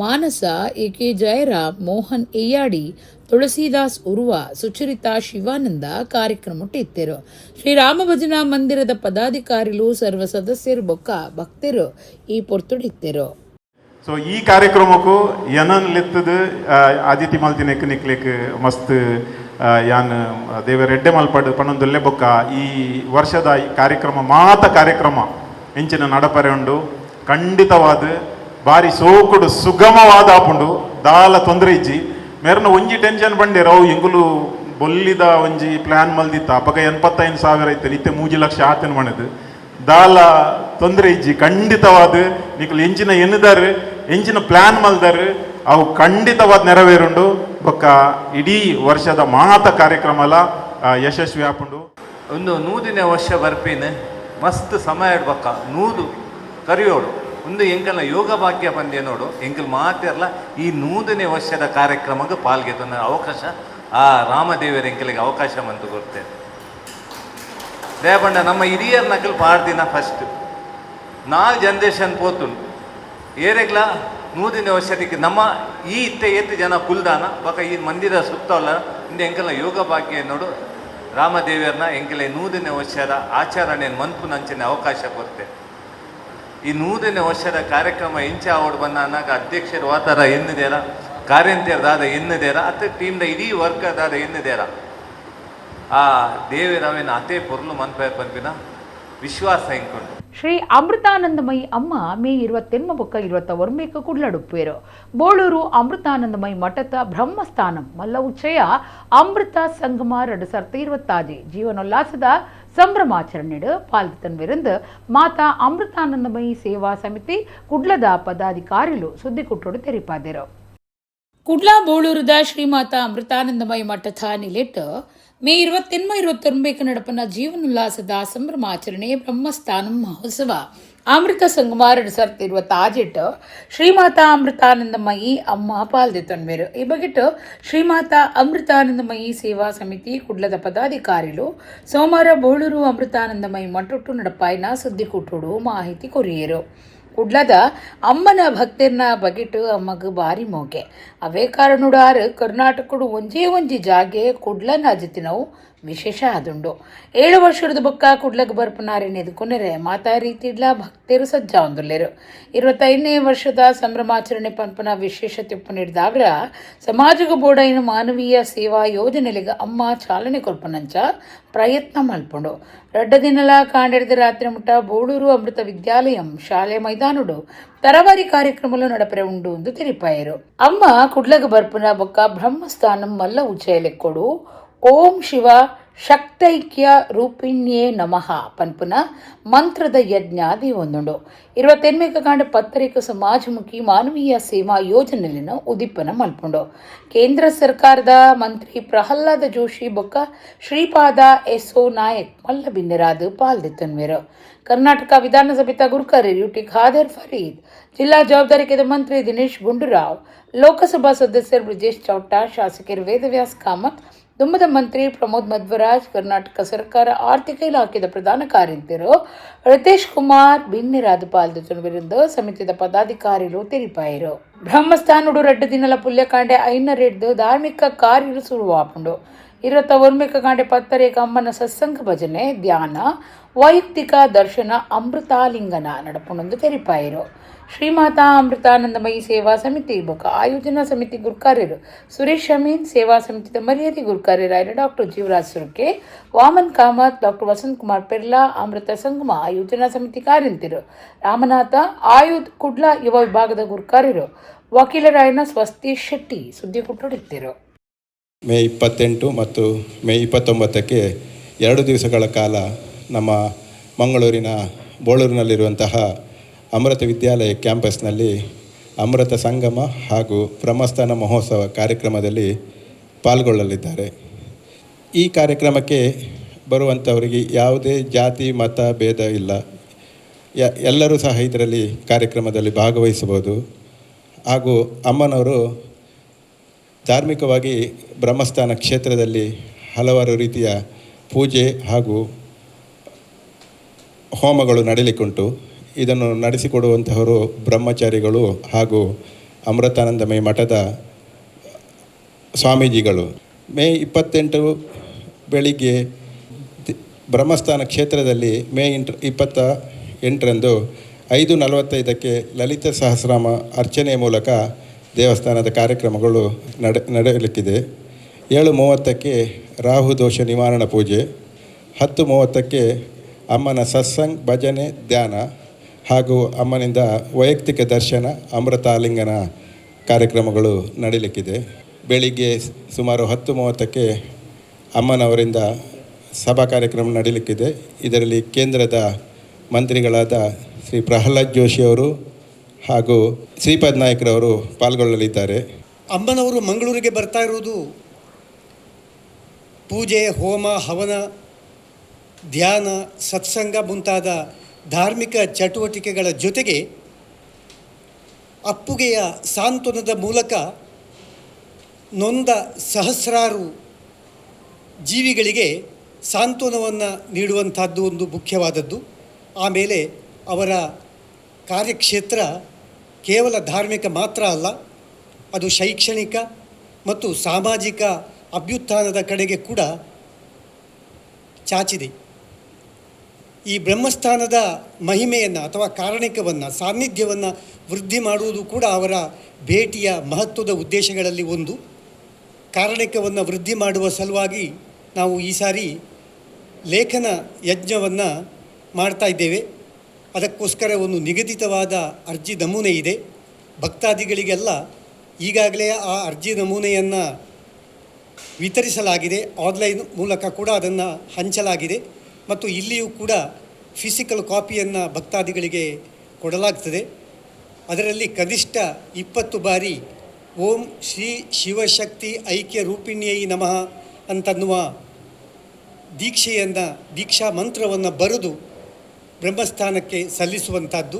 ಮಾನಸ ಎ ಕೆ ಜಯರಾಮ್, ಮೋಹನ್ ಎಯ್ಯಾಡಿ, ತುಳಸಿದಾಸ್ ಉರ್ವ, ಸುಚರಿತಾ ಶಿವಾನಂದ ಕಾರ್ಯಕ್ರಮಟ್ಟು ಇತ್ತೆರು. ಶ್ರೀರಾಮ ಭಜನಾ ಮಂದಿರದ ಪದಾಧಿಕಾರಿಲು, ಸರ್ವ ಸದಸ್ಯರು ಬೊಕ್ಕ ಭಕ್ತರು ಈ ಪೊರ್ತುಡಿತ್ತೆರು.
ಸೊ ಈ ಕಾರ್ಯಕ್ರಮಕ್ಕೂ ಎನನ್ ಲೆತ್ತದು ಆದಿತಿ ಮಲ್ತಿನೆಕ್ ನಿಕ್ಲೆಕ್ ಮಸ್ತ್ ಯಾನ್ ದೇವರ ಎಡ್ಡೆ ಮಲ್ಪಡ್ ಪನೊಂದುಲ್ಲೆ. ಬೊಕ್ಕ ಈ ವರ್ಷದ ಈ ಕಾರ್ಯಕ್ರಮ ಮಾತ ಕಾರ್ಯಕ್ರಮ ಎಂಚಿನ ನಡಪರೆ ಉಂಡು, ಖಂಡಿತವಾದ ಬಾರಿ ಸೋಕುಡು ಸುಗಮವಾದ ಆಪುಂಡು, ದಾಲ ತೊಂದರೆ ಇಜ್ಜಿ. ಮೇರ್ನ ಒಂಜಿ ಟೆನ್ಷನ್ ಬಂಡೇರು, ಅವು ಎಂಗುಲು ಬೊಲ್ಲಿದ ಒಂಜಿ ಪ್ಲಾನ್ ಮಲ್ದಿತ್ತ, ಅಪಗ 85,000 ಐತೆ, ಇತ್ತೆ 3 ಲಕ್ಷ ಆತನ ಮಣದು. ದಾಲ ತೊಂದರೆ ಇಜ್ಜಿ. ಖಂಡಿತವಾದ ನಿಕುಲು ಎಂಚಿನ ಎನ್ನುದಾರು, ಎಂಚಿನ ಪ್ಲಾನ್ ಮಲ್ದಾರು, ಅವು ಖಂಡಿತವಾದ ನೆರವೇರುಂಡು. ಬೊಕ್ಕ ಇಡೀ ವರ್ಷದ ಮಾತ ಕಾರ್ಯಕ್ರಮಲ ಯಶಸ್ವಿ ಆಪುಂಡು.
ಒಂದು 100ನೇ ವರ್ಷ ಬರ್ಪಿನ ಮಸ್ತ್ ಸಮಯ ಇಡ್ಬಕ್ಕ 100 ಕರಿಯೋಡು ಒಂದು ಎಂಕಲ್ನ ಯೋಗ ಭಾಗ್ಯ ಬಂದೆ ನೋಡು. ಎಂಕಲ್ ಮಾತಿರ್ಲ ಈ 100ನೇ ವರ್ಷದ ಕಾರ್ಯಕ್ರಮಕ್ಕೆ ಪಾಲ್ಗೆತನ ಅವಕಾಶ ಆ ರಾಮದೇವರ ಎಂಕಲಿಗೆ ಅವಕಾಶ ಬಂತು ಕೊಡ್ತೇನೆ. ದೇಪಂಡ ನಮ್ಮ ಹಿರಿಯರ್ ನಕಲ್ ಪಾಡ್ದಿನ ಫಸ್ಟ್ ನಾಲ್ ಜನ್ರೇಷನ್ ಪೋತುಂಡು. ಏರೆಗ್ಲ 100ನೇ ವರ್ಷದಿಕ್ಕೆ ನಮ್ಮ ಈ ಇತ್ತೆ ಏತ್ ಜನ ಕುಲ್ದಾನ ಬಕ ಈ ಮಂದಿರ ಸುತ್ತಲ್ಲ ಇಂದ ಎಂಕಲ್ನ ಯೋಗ ಭಾಗ್ಯ ನೋಡು. ರಾಮದೇವಿಯರ್ನ ಎಂಕಲೆ 100ನೇ ವರ್ಷದ ಆಚರಣೆ ಮನ್ಪುನಂಚಿನ ಅವಕಾಶ ಕೊರ್ತೆ. ಈ 100ನೇ ವರ್ಷದ ಕಾರ್ಯಕ್ರಮ ಇಂಚ ಆವಡ್ ಬಂದ ಅನ್ನಾಗ ಅಧ್ಯಕ್ಷರು ವಾತಾರ ಎನ್ನುದೇರ, ಕಾರ್ಯಂತಿಯರ್ದಾದ ಎನ್ನುದೇರ, ಅತ್ತ ಟೀಮ್ದ ಇಡೀ ವರ್ಕರ್ದಾದ ಎನ್ನುದೇರ, ಆ ದೇವಿರವೇನ ಅತೇ ಪೊರ್ಲು ಮನ್ಪೆ ಪನ್ಪಿನ ವಿಶ್ವಾಸ ಎಂಕೊಂಡು.
ಶ್ರೀ ಅಮೃತಾನಂದಮಯಿ ಅಮ್ಮ ಮೇ 28 ಬೊಕ್ಕ 29 ಕುಡ್ಲಡುಪ್ಪೇರು. ಬೋಳೂರು ಅಮೃತಾನಂದಮಯಿ ಮಠದ ಬ್ರಹ್ಮಸ್ಥಾನಂ ಮಲ್ಲ ಉಚ್ಚಯ ಅಮೃತ ಸಂಗಮ 2026 ಜೀವನೋಲ್ಲಾಸದ ಸಂಭ್ರಮಾಚರಣೆಡು ಪಾಲ್ತನ್ವಿருந்து ಮಾತಾ ಅಮೃತಾನಂದಮಯಿ ಸೇವಾ ಸಮಿತಿ ಕುಡ್ಲದ ಪದಾಧಿಕಾರಿಲು ಸುದ್ದಿಕುಟ್ಟೋಡು ತೆರಿಪಾದಿರು.
ಕುಡ್ಲಾ ಬೋಳೂರುದ ಶ್ರೀಮಾತಾ ಅಮೃತಾನಂದಮಯಿ ಮಠದ ನಿಲೆಟ್ ಮೇ 28 29 ನಡಪನ ಜೀವನೋಲ್ಲಾಸದ ಸಂಭ್ರಮಾಚರಣೆ ಬ್ರಹ್ಮಸ್ಥಾನಂ ಮಹೋತ್ಸವ ಅಮೃತ ಸಂಗಮ 2026ಟ್ ಶ್ರೀಮಾತಾ ಅಮೃತಾನಂದಮಯಿ ಅಮ್ಮ ಪಾಲ್ದೆತ್ತೊನ್ವೇರು. ಈ ಬಗೆಟ್ ಶ್ರೀಮಾತಾ ಅಮೃತಾನಂದಮಯಿ ಸೇವಾ ಸಮಿತಿ ಕುಡ್ಲದ ಪದಾಧಿಕಾರಿಲು ಸೋಮವಾರ ಬೋಳೂರು ಅಮೃತಾನಂದಮಯಿ ಮಠೊಟ್ಟು ನಡಪಾಯಿನ ಸುದ್ದಿಕೂಟೋಡು ಮಾಹಿತಿ ಕೊರಿಯರು. ಕುಡ್ಲದ ಅಮ್ಮನ ಭಕ್ತಿರ್ನ ಬಗೆಟ್ ಅಮ್ಮಗ್ ಬಾರಿ ಮೋಕೆ. ಅವೇ ಕಾರಣುಡಾರು ಕರ್ನಾಟಕಡು ಒಂಜೇ ಒಂಜಿ ಜಾಗೆ ಕುಡ್ಲನ ಅಜತಿನವು ವಿಶೇಷ ಆದುಂಡು. 7 ವರ್ಷದ ಬೊಕ್ಕ ಕುಡ್ಲಗ್ ಬರ್ಪುನಾರೆನ್ ಎದುಕೊನೆರೆ ಮಾತಾ ರೀತಿಡ್ಲ ಭಕ್ತರು ಸಜ್ಜಾವೊಂದುಲ್ಲೆರ್. 25ನೇ ವರ್ಷದ ಸಂಭ್ರಮಾಚರಣೆ ಪನ್ಪುನ ವಿಶೇಷತೆ ಉಪ್ಪುನೆಡ್ದಾವರ ಸಮಾಜಗ್ ಬೋಡಾಯಿನ ಮಾನವೀಯ ಸೇವಾ ಯೋಜನೆಲೆಗ್ ಅಮ್ಮ ಚಾಲನೆ ಕೊರ್ಪುನಂಚ ಪ್ರಯತ್ನ ಮಲ್ಪುಂಡು. ರಡ್ಡ ದಿನಲ ಕಾಂಡೆಡ್ದ್ ರಾತ್ರಿ ಮುಟ್ಟ ಬೋಳೂರು ಅಮೃತ ವಿದ್ಯಾಲಯಂ ಶಾಲೆ ಮೈದಾನಡು ತರವಾರಿ ಕಾರ್ಯಕ್ರಮಲು ನಡಪರೆ ಉಂಡು ಎಂದು ತೆರಿಪಾಯರು. ಅಮ್ಮ ಕುಡ್ಲಗ್ ಬರ್ಪುನ ಬೊಕ್ಕ ಬ್ರಹ್ಮಸ್ಥಾನಂ ಮಲ್ಲ ಉಚ್ಚಯಲೆಕ್ಕೊಡು ಓಂ ಶಿವ ಶಕ್ತೈಕ್ಯ ರೂಪಿಣ್ಯೇ ನಮಃ ಪನ್ಪುನ ಮಂತ್ರದ ಯಜ್ಞ ಒಂದುಂಡು. 28 ಕಾಂಡ 10ಕ್ಕೆ ಸಮಾಜಮುಖಿ ಮಾನವೀಯ ಸೇವಾ ಯೋಜನೆಯನ್ನು ಉದ್ದೀಪನ ಮಲ್ಪುಂಡು. ಕೇಂದ್ರ ಸರ್ಕಾರದ ಮಂತ್ರಿ ಪ್ರಹ್ಲಾದ ಜೋಶಿ ಬೊಕ್ಕ ಶ್ರೀಪಾದ ಎಸ್ಒ ನಾಯಕ್ ಮಲ್ಲ ಬಿನ್ನೆರಾದ್ ಪಾಲ್ದೆತ್ತನ್ವೇರು. ಕರ್ನಾಟಕ ವಿಧಾನಸಭೆತ ಗುರ್ಕರ್ ಯುಟಿ ಖಾದರ್ ಫರೀದ್, ಜಿಲ್ಲಾ ಜವಾಬ್ದಾರಿಕೆದ ಮಂತ್ರಿ ದಿನೇಶ್ ಗುಂಡೂರಾವ್, ಲೋಕಸಭಾ ಸದಸ್ಯರು ಬ್ರಿಜೇಶ್ ಚೌಟ, ಶಾಸಕರು ವೇದವ್ಯಾಸ್ ಕಾಮತ್, ದುಮ್ಮದ ಮಂತ್ರಿ ಪ್ರಮೋದ್ ಮಧ್ವರಾಜ್, ಕರ್ನಾಟಕ ಸರ್ಕಾರ ಆರ್ಥಿಕ ಇಲಾಖೆದ ಪ್ರಧಾನ ಕಾರ್ಯಂತಿರು ರಿತೇಶ್ ಕುಮಾರ್ ಬಿನ್ನಿರಾದ ಪಾಲ್ದು ಸಮಿತಿದ ಪದಾಧಿಕಾರಿಲು ತೆರಿಪಾಯರು. ಬ್ರಹ್ಮಸ್ಥಾನುಡು ರಡ್ಡು ದಿನಲ ಪುಲ್ಯಕಾಂಡೆ 5 ಧಾರ್ಮಿಕ ಕಾರ್ಯಲು ಸುರುವಾಪುಂಡು. 21 ಗಂಟೆ 10 ಅಮ್ಮನ ಸತ್ಸಂಗ ಭಜನೆ, ಧ್ಯಾನ, ವೈಯಕ್ತಿಕ ದರ್ಶನ, ಅಮೃತಾಲಿಂಗನ ನಡಪುಣೊಂದು ತೆರಿಪಾಯರು. ಶ್ರೀಮಾತಾ ಅಮೃತಾನಂದಮಯಿ ಸೇವಾ ಸಮಿತಿ ಬೊಕ ಆಯೋಜನಾ ಸಮಿತಿ ಗುರ್ಕಾರ್ಯರು ಸುರೇಶ್ ಅಮೀನ್, ಸೇವಾ ಸಮಿತಿದ ಮರ್ಯಾದೆ ಗುರ್ಕಾರ್ಯರಾಯರು ಡಾಕ್ಟರ್ ಜೀವರಾಜ್ ಸುರ್ಕೆ, ವಾಮನ್ ಕಾಮತ್, ಡಾಕ್ಟರ್ ವಸಂತ್ ಕುಮಾರ್ ಪೆರ್ಲಾ, ಅಮೃತ ಸಂಗಮ ಆಯೋಜನಾ ಸಮಿತಿ ಕಾರ್ಯಂತಿರು ರಾಮನಾಥ, ಆಯುಧ್ ಕುಡ್ಲ ಯುವ ವಿಭಾಗದ ಗುರ್ಕಾರ್ಯರು ವಕೀಲರಾಯನ ಸ್ವಸ್ತಿ ಶೆಟ್ಟಿ ಸುದ್ದಿ ಕೊಟ್ಟೊಡಿತ್ತಿರು.
ಮೇ 28 ಮತ್ತು ಮೇ 29ಕ್ಕೆ 2 ದಿವಸಗಳ ಕಾಲ ನಮ್ಮ ಮಂಗಳೂರಿನ ಬೋಳೂರಿನಲ್ಲಿರುವಂತಹ ಅಮೃತ ವಿದ್ಯಾಲಯ ಕ್ಯಾಂಪಸ್ನಲ್ಲಿ ಅಮೃತ ಸಂಗಮ ಹಾಗೂ ಬ್ರಹ್ಮಸ್ಥಾನ ಮಹೋತ್ಸವ ಕಾರ್ಯಕ್ರಮದಲ್ಲಿ ಪಾಲ್ಗೊಳ್ಳಲಿದ್ದಾರೆ. ಈ ಕಾರ್ಯಕ್ರಮಕ್ಕೆ ಬರುವಂಥವರಿಗೆ ಯಾವುದೇ ಜಾತಿ ಮತ ಭೇದ ಇಲ್ಲ, ಎಲ್ಲರೂ ಸಹ ಇದರಲ್ಲಿ ಕಾರ್ಯಕ್ರಮದಲ್ಲಿ ಭಾಗವಹಿಸಬಹುದು. ಹಾಗೂ ಅಮ್ಮನವರು ಧಾರ್ಮಿಕವಾಗಿ ಬ್ರಹ್ಮಸ್ಥಾನ ಕ್ಷೇತ್ರದಲ್ಲಿ ಹಲವಾರು ರೀತಿಯ ಪೂಜೆ ಹಾಗೂ ಹೋಮಗಳು ನಡೆಯಲಿಕ್ಕುಂಟು. ಇದನ್ನು ನಡೆಸಿಕೊಡುವಂತಹವರು ಬ್ರಹ್ಮಚಾರಿಗಳು ಹಾಗೂ ಅಮೃತಾನಂದಮಯ ಮಠದ ಸ್ವಾಮೀಜಿಗಳು. ಮೇ 28 ಬೆಳಿಗ್ಗೆ ಬ್ರಹ್ಮಸ್ಥಾನ ಕ್ಷೇತ್ರದಲ್ಲಿ ಮೇ 28ರಂದು 5:45ಕ್ಕೆ ಲಲಿತ ಸಹಸ್ರನಾಮ ಅರ್ಚನೆಯ ಮೂಲಕ ದೇವಸ್ಥಾನದ ಕಾರ್ಯಕ್ರಮಗಳು ನಡೆಯಲಿಕ್ಕಿದೆ. 7:30ಕ್ಕೆ ರಾಹುದೋಷ ನಿವಾರಣಾ ಪೂಜೆ, 10:30ಕ್ಕೆ ಅಮ್ಮನ ಸತ್ಸಂಗ್ ಭಜನೆ ಧ್ಯಾನ ಹಾಗೂ ಅಮ್ಮನಿಂದ ವೈಯಕ್ತಿಕ ದರ್ಶನ ಅಮೃತಾಲಿಂಗನ ಕಾರ್ಯಕ್ರಮಗಳು ನಡೆಯಲಿಕ್ಕಿದೆ. ಬೆಳಿಗ್ಗೆ ಸುಮಾರು 10:30ಕ್ಕೆ ಅಮ್ಮನವರಿಂದ ಸಭಾ ಕಾರ್ಯಕ್ರಮ ನಡೆಯಲಿಕ್ಕಿದೆ. ಇದರಲ್ಲಿ ಕೇಂದ್ರದ ಮಂತ್ರಿಗಳಾದ ಶ್ರೀ ಪ್ರಹ್ಲಾದ್ ಜೋಶಿಯವರು ಹಾಗೂ ಶ್ರೀಪಾದ್ ನಾಯ್ಕರವರು ಪಾಲ್ಗೊಳ್ಳಲಿದ್ದಾರೆ.
ಅಮ್ಮನವರು ಮಂಗಳೂರಿಗೆ ಬರ್ತಾ ಇರುವುದು ಪೂಜೆ, ಹೋಮ, ಹವನ, ಧ್ಯಾನ, ಸತ್ಸಂಗ ಮುಂತಾದ ಧಾರ್ಮಿಕ ಚಟುವಟಿಕೆಗಳ ಜೊತೆಗೆ ಅಪ್ಪುಗೆಯ ಸಾಂತ್ವನದ ಮೂಲಕ ನೊಂದ ಸಹಸ್ರಾರು ಜೀವಿಗಳಿಗೆ ಸಾಂತ್ವನವನ್ನು ನೀಡುವಂಥದ್ದು ಒಂದು ಮುಖ್ಯವಾದದ್ದು. ಆಮೇಲೆ ಅವರ ಕಾರ್ಯಕ್ಷೇತ್ರ ಕೇವಲ ಧಾರ್ಮಿಕ ಮಾತ್ರ ಅಲ್ಲ, ಅದು ಶೈಕ್ಷಣಿಕ ಮತ್ತು ಸಾಮಾಜಿಕ ಅಭ್ಯುತ್ಥಾನದ ಕಡೆಗೆ ಕೂಡ ಚಾಚಿದೆ. ಈ ಬ್ರಹ್ಮಸ್ಥಾನದ ಮಹಿಮೆಯನ್ನು ಅಥವಾ ಕಾರಣಿಕವನ್ನು, ಸಾನ್ನಿಧ್ಯವನ್ನು ವೃದ್ಧಿ ಮಾಡುವುದು ಕೂಡ ಅವರ ಭೇಟಿಯ ಮಹತ್ವದ ಉದ್ದೇಶಗಳಲ್ಲಿ ಒಂದು. ಕಾರಣಿಕವನ್ನು ವೃದ್ಧಿ ಮಾಡುವ ಸಲುವಾಗಿ ನಾವು ಈ ಸಾರಿ ಲೇಖನ ಯಜ್ಞವನ್ನು ಮಾಡ್ತಾ ಇದ್ದೇವೆ. ಅದಕ್ಕೋಸ್ಕರ ಒಂದು ನಿಗದಿತವಾದ ಅರ್ಜಿ ನಮೂನೆ ಇದೆ. ಭಕ್ತಾದಿಗಳಿಗೆಲ್ಲ ಈಗಾಗಲೇ ಆ ಅರ್ಜಿ ನಮೂನೆಯನ್ನು ವಿತರಿಸಲಾಗಿದೆ. ಆನ್ಲೈನ್ ಮೂಲಕ ಕೂಡ ಅದನ್ನು ಹಂಚಲಾಗಿದೆ ಮತ್ತು ಇಲ್ಲಿಯೂ ಕೂಡ ಫಿಸಿಕಲ್ ಕಾಪಿಯನ್ನು ಭಕ್ತಾದಿಗಳಿಗೆ ಕೊಡಲಾಗ್ತದೆ. ಅದರಲ್ಲಿ ಕನಿಷ್ಠ 20 ಬಾರಿ ಓಂ ಶ್ರೀ ಶಿವಶಕ್ತಿ ಐಕ್ಯ ರೂಪಿಣ್ಯೈ ನಮಃ ಅಂತನ್ನುವ ದೀಕ್ಷೆಯನ್ನು, ದೀಕ್ಷಾ ಮಂತ್ರವನ್ನು ಬರೆದು ಬ್ರಹ್ಮಸ್ಥಾನಕ್ಕೆ ಸಲ್ಲಿಸುವಂಥದ್ದು.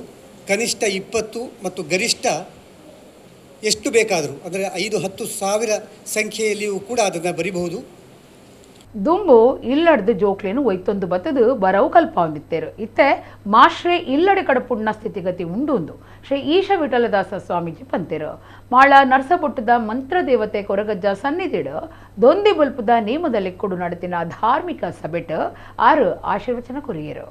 ಕನಿಷ್ಠ 20 ಮತ್ತು ಗರಿಷ್ಠ ಎಷ್ಟು ಬೇಕಾದರೂ, ಅಂದರೆ 5-10 ಸಾವಿರ ಸಂಖ್ಯೆಯಲ್ಲಿಯೂ ಕೂಡ ಅದನ್ನು ಬರಿಬಹುದು.
ದುಂಬು ಇಲ್ಲಡ್ದು ಜೋಕ್ಲೇನು ಒಯ್ತೊಂದು ಬತ್ತದು ಬರವು ಕಲ್ಪಾವಂದಿತ್ತೇರು. ಇತ್ತೆ ಮಾಶ್ರೇ ಇಲ್ಲಡೆ ಕಡಪುಣ್ಣ ಸ್ಥಿತಿಗತಿ ಉಂಡುಂದು ಶ್ರೀ ಈಶ ವಿಠಲದಾಸ ಸ್ವಾಮೀಜಿ ಪಂತೇರು. ಮಾಳ ನರಸಬೊಟ್ಟದ ಮಂತ್ರದೇವತೆ ಕೊರಗಜ್ಜ ಸನ್ನಿಧಿಡು ದೊಂದಿ ಬಲ್ಪುದ ನೇಮದಲ್ಲಿ ಕೊಡು ನಡೆತಿನ ಧಾರ್ಮಿಕ ಸಭೆಟ್ 6 ಆಶೀರ್ವಚನ ಕೊರಿಯರು.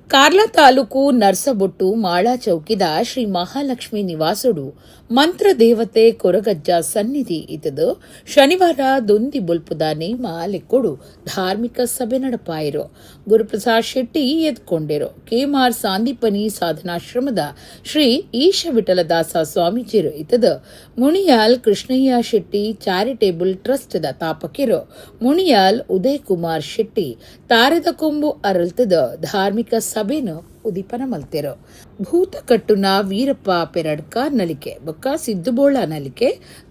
ಕಾರ್ಲ ತಾಲೂಕು ನರ್ಸಬೊಟ್ಟು ಮಾಳಾ ಚೌಕಿದ ಶ್ರೀ ಮಹಾಲಕ್ಷ್ಮಿ ನಿವಾಸುಡು ಮಂತ್ರದೇವತೆ ಕೊರಗಜ್ಜ ಸನ್ನಿಧಿ ಇತದು ಶನಿವಾರ ದೊಂದಿ ಬೊಲ್ಪುದ ನೇಮ ಲೆಕ್ಕೊಡು ಧಾರ್ಮಿಕ ಸಭೆ ನಡಪಾಯಿರು. ಗುರುಪ್ರಸಾದ್ ಶೆಟ್ಟಿ ಎದ್ಕೊಂಡಿರು. ಕೆಮಾರ್ ಸಾಂದೀಪನಿ ಸಾಧನಾಶ್ರಮದ ಶ್ರೀ ಈಶ ವಿಠಲದಾಸ ಸ್ವಾಮೀಜಿರು ಇತದು Muniyal Krishnaiah Shetty charitable trust the ತಾಪಕಿರು ಮುಣಿಯಾಲ್ ಉದಯ್ ಕುಮಾರ್ ಶೆಟ್ಟಿ ತಾರೆದ ಕೊಂಬು ಅರಳ್ತದ ಧಾರ್ಮಿಕ ಸಭೆನು ಉದೀಪನ ಮಲ್ತೆರು. ಭೂತಕಟ್ಟುನ ವೀರಪ್ಪ ಪೆರಡ್ಕ ನಲಿಕೆ ಬೊಕ್ಕ ಸಿದ್ದುಬೋಳ ನಲಿಕೆ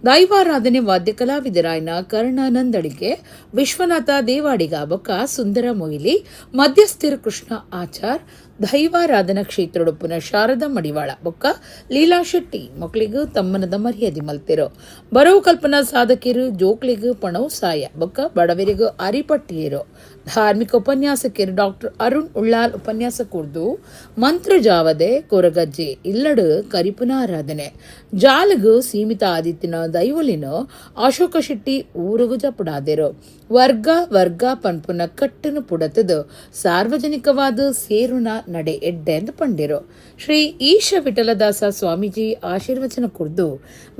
ದೈವಾರಾಧನೆ ವಾದ್ಯ ಕಲಾವಿದರಾಯನ ಕರ್ಣಾನಂದಳಿಗೆ ವಿಶ್ವನಾಥ ದೇವಾಡಿಗ ಬೊಕ್ಕ ಸುಂದರ ಮೊಯ್ಲಿ ಮಧ್ಯಸ್ಥಿರ ಕೃಷ್ಣ ಆಚಾರ್ ದೈವಾರಾಧನಾ ಕ್ಷೇತ್ರೊಡುಪ್ಪುನ ಶಾರದಾ ಮಡಿವಾಳ ಬೊಕ್ಕ ಲೀಲಾ ಶೆಟ್ಟಿ ಮೊಕ್ಲೆಗ್ ತಮ್ಮನದ ಮರ್ಯಾದೆ ಮಲ್ತೆರ್. ಬರವು ಕಲ್ಪನಾ ಸಾಧಕೆರ್ ಜೋಕ್ಲೆಗ್ ಪಣವು ಸಾಯ ಬೊಕ್ಕ ಬಡವೆರೆಗ್ ಅರಿಪಟ್ಟಿಯೆರ್. ಧಾರ್ಮಿಕ ಉಪನ್ಯಾಸಕೆರ್ ಡಾಕ್ಟರ್ ಅರುಣ್ ಉಳ್ಳಾಲ್ ಉಪನ್ಯಾಸ ಕೊರ್ದು ಮಂತ್ರಜಾವದೆ ಕೊರಗಜ್ಜೆ ಇಲ್ಲಡ್ ಕರಿಪುನ ಆರಾಧನೆ ಜಾಲಗ್ ಸೀಮಿತ ಆದಿತ್ತಿನ ದೈವೊಲೆನ್ ಅಶೋಕ ಶೆಟ್ಟಿ ಊರುಗು ಜಪುಡಾದೆರ್. ವರ್ಗ ವರ್ಗ ಪನ್ಪುನ ಕಟ್ಟುನು ಪುಡತುದು ಸಾರ್ವಜನಿಕವಾದ್ ಸೇರುನ ನಡೆ ಎಡ್ಡೆ ಅಂದ್ ಪಂಡೆರ್. ಶ್ರೀ ಈಶ ವಿಠಲದಾಸ ಸ್ವಾಮೀಜಿ ಆಶೀರ್ವಚನ ಕೊರ್ದು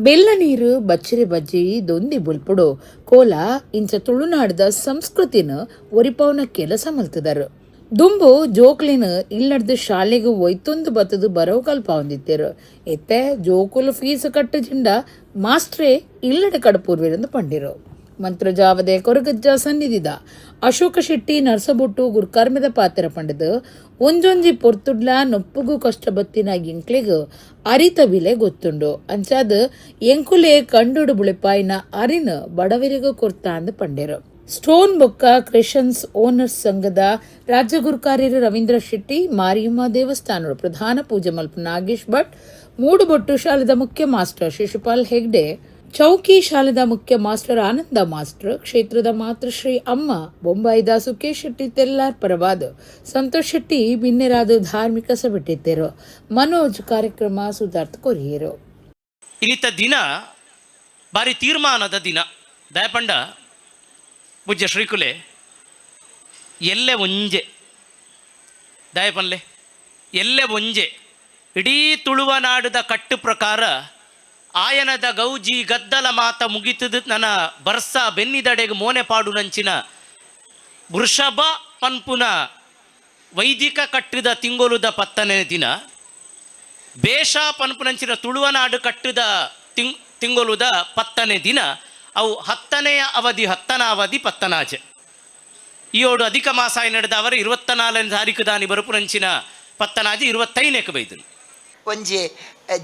ಬೆಲ್ಲ ನೀರ್ ಬಚ್ಚಿರೆ ಬಜ್ಜೆಯಿ ದೊಂದಿ ಬೊಲ್ಪುಡು ಕೋಲ ಇಂಚ ತುಳುನಾಡ್ದ ಸಂಸ್ಕೃತಿನ್ ಒರಿಪಾವುನ ಕೆಲಸ ಮಲ್ತುದರ್. ದುಂಬು ಜೋಕ್ಲೆನ್ ಇಲ್ಲಡ್ದ್ ಶಾಲೆಗ್ ಒಯ್ತೊಂದು ಬತ್ತುದು ಬರವು ಕಲ್ಪಾವೊಂದಿತ್ತೆರ್. ಇತ್ತೆ ಜೋಕುಲು ಫೀಸ್ ಕಟ್ಟುಜಿಂಡ ಮಾಸ್ಟ್ರೇ ಇಲ್ಲಡ್ ಕಡಪುರ್ವೆರ್ ಪಂಡೆರ್. ಮಂತ್ರಜಾವದೆ ಕೊರಗಜ್ಜ ಸನ್ನಿಧಿದ ಅಶೋಕ ಶೆಟ್ಟಿ ನರ್ಸಬೊಟ್ಟು ಗುರ್ಕಾರ್ಮೆದ ಪಾತೆರ ಪಂಡುದು ಒಂಜೊಂಜಿ ಪೊರ್ತುಡ್ಲಾ ನೊಪ್ಪುಗು ಕಷ್ಟ ಬತ್ತಿನ ಎಂಕ್ಲೆಗ್ ಅರಿತ ಬಿಲೆ ಗೊತ್ತುಂಡು. ಅಂಚಾದ್ ಎಂಕುಲೆ ಕಂಡುಡು ಬುಳೆಪಾಯಿನ ಅರಿನ್ ಬಡವೆರೆಗ್ ಕೊರ್ತಾಂದ್ ಪಂಡೆರ್. ಸ್ಟೋನ್ ಬೊಕ್ಕ ಕ್ರೆಷನ್ಸ್ ಓನರ್ಸ್ ಸಂಘದ ರಾಜ್ಯ ಗುರ್ಕಾರ್ಯೆರ್ ರವೀಂದ್ರ ಶೆಟ್ಟಿ, ಮಾರಿಯಮ್ಮ ದೇವಸ್ಥಾನಡ್ ಪ್ರಧಾನ ಪೂಜೆ ಮಲ್ಪುನ ನಾಗೇಶ್ ಭಟ್, ಮೂಡುಬೊಟ್ಟು ಶಾಲೆದ ಮುಖ್ಯ ಮಾಸ್ಟರ್ ಶಿಶುಪಾಲ್ ಹೆಗ್ಡೆ, ಚೌಕಿ ಶಾಲೆದ ಮುಖ್ಯ ಮಾಸ್ಟರ್ ಆನಂದ ಮಾಸ್ಟರ್, ಕ್ಷೇತ್ರದ ಮಾತೃಶ್ರೀ ಅಮ್ಮ ಬೊಂಬಾಯಿದ ಸುಕೇಶ್ ಶೆಟ್ಟಿ ತೆಲ್ಲಾರ್ ಪರವಾದ್ ಸಂತೋಷ್ ಶೆಟ್ಟಿ ಬಿನ್ನೆರಾದ್ ಧಾರ್ಮಿಕ ಸಭೆಟಿತ್ತೆರ್. ಮನೋಜ್ ಕಾರ್ಯಕ್ರಮ ಸುದಾರ್ಥ ಕೊರಿಯೆರು.
ಇನ್ನಿತ ದಿನ ಬಾರಿ ತೀರ್ಮಾನದ ದಿನ. ದಯಪಂಡ ಪೂಜ್ಯ ಶ್ರೀಕುಲೆ ಎಲ್ಲೆ ಒಂಜೆ ದಯಪನ್ಲೆ ಎಲ್ಲೆ ಒಂಜೆ ಇಡೀ ತುಳುವನಾಡುದ ಕಟ್ಟು ಪ್ರಕಾರ ಆಯನದ ಗೌಜಿ ಗದ್ದಲ ಮಾತ ಮುಗಿತದ ನನ್ನ ಬರ್ಸ ಬೆನ್ನಿದಡೆಗೆ ಮೋನೆ ಪಾಡುನಂಚಿನ ವೃಷಭ ಪನ್ಪುನ ವೈದಿಕ ಕಟ್ಟಿದ ತಿಂಗೊಲುದ ಪತ್ತನೇ ದಿನ, ಬೇಷ ಪನ್ಪುನಂಚಿನ ತುಳುವನಾಡು ಕಟ್ಟಿದ ತಿಂಗೊಲುದ ಪತ್ತನೇ ದಿನ, ಅವು ಹತ್ತನೆಯ ಅವಧಿ ಹತ್ತನ ಅವಧಿ ಪತ್ತನಾಜೆ. ಈ ಓಡು ಅಧಿಕ ಮಾಸ ನಡೆದ ಅವರು 24ನೇ ತಾರೀಕು ದಾನಿ ಬರುಪುನಂಚಿನ ಪತ್ತನಾಜೆ 25ಕ್ಕೆ ಬೈದನು.
ಒಂಜಿ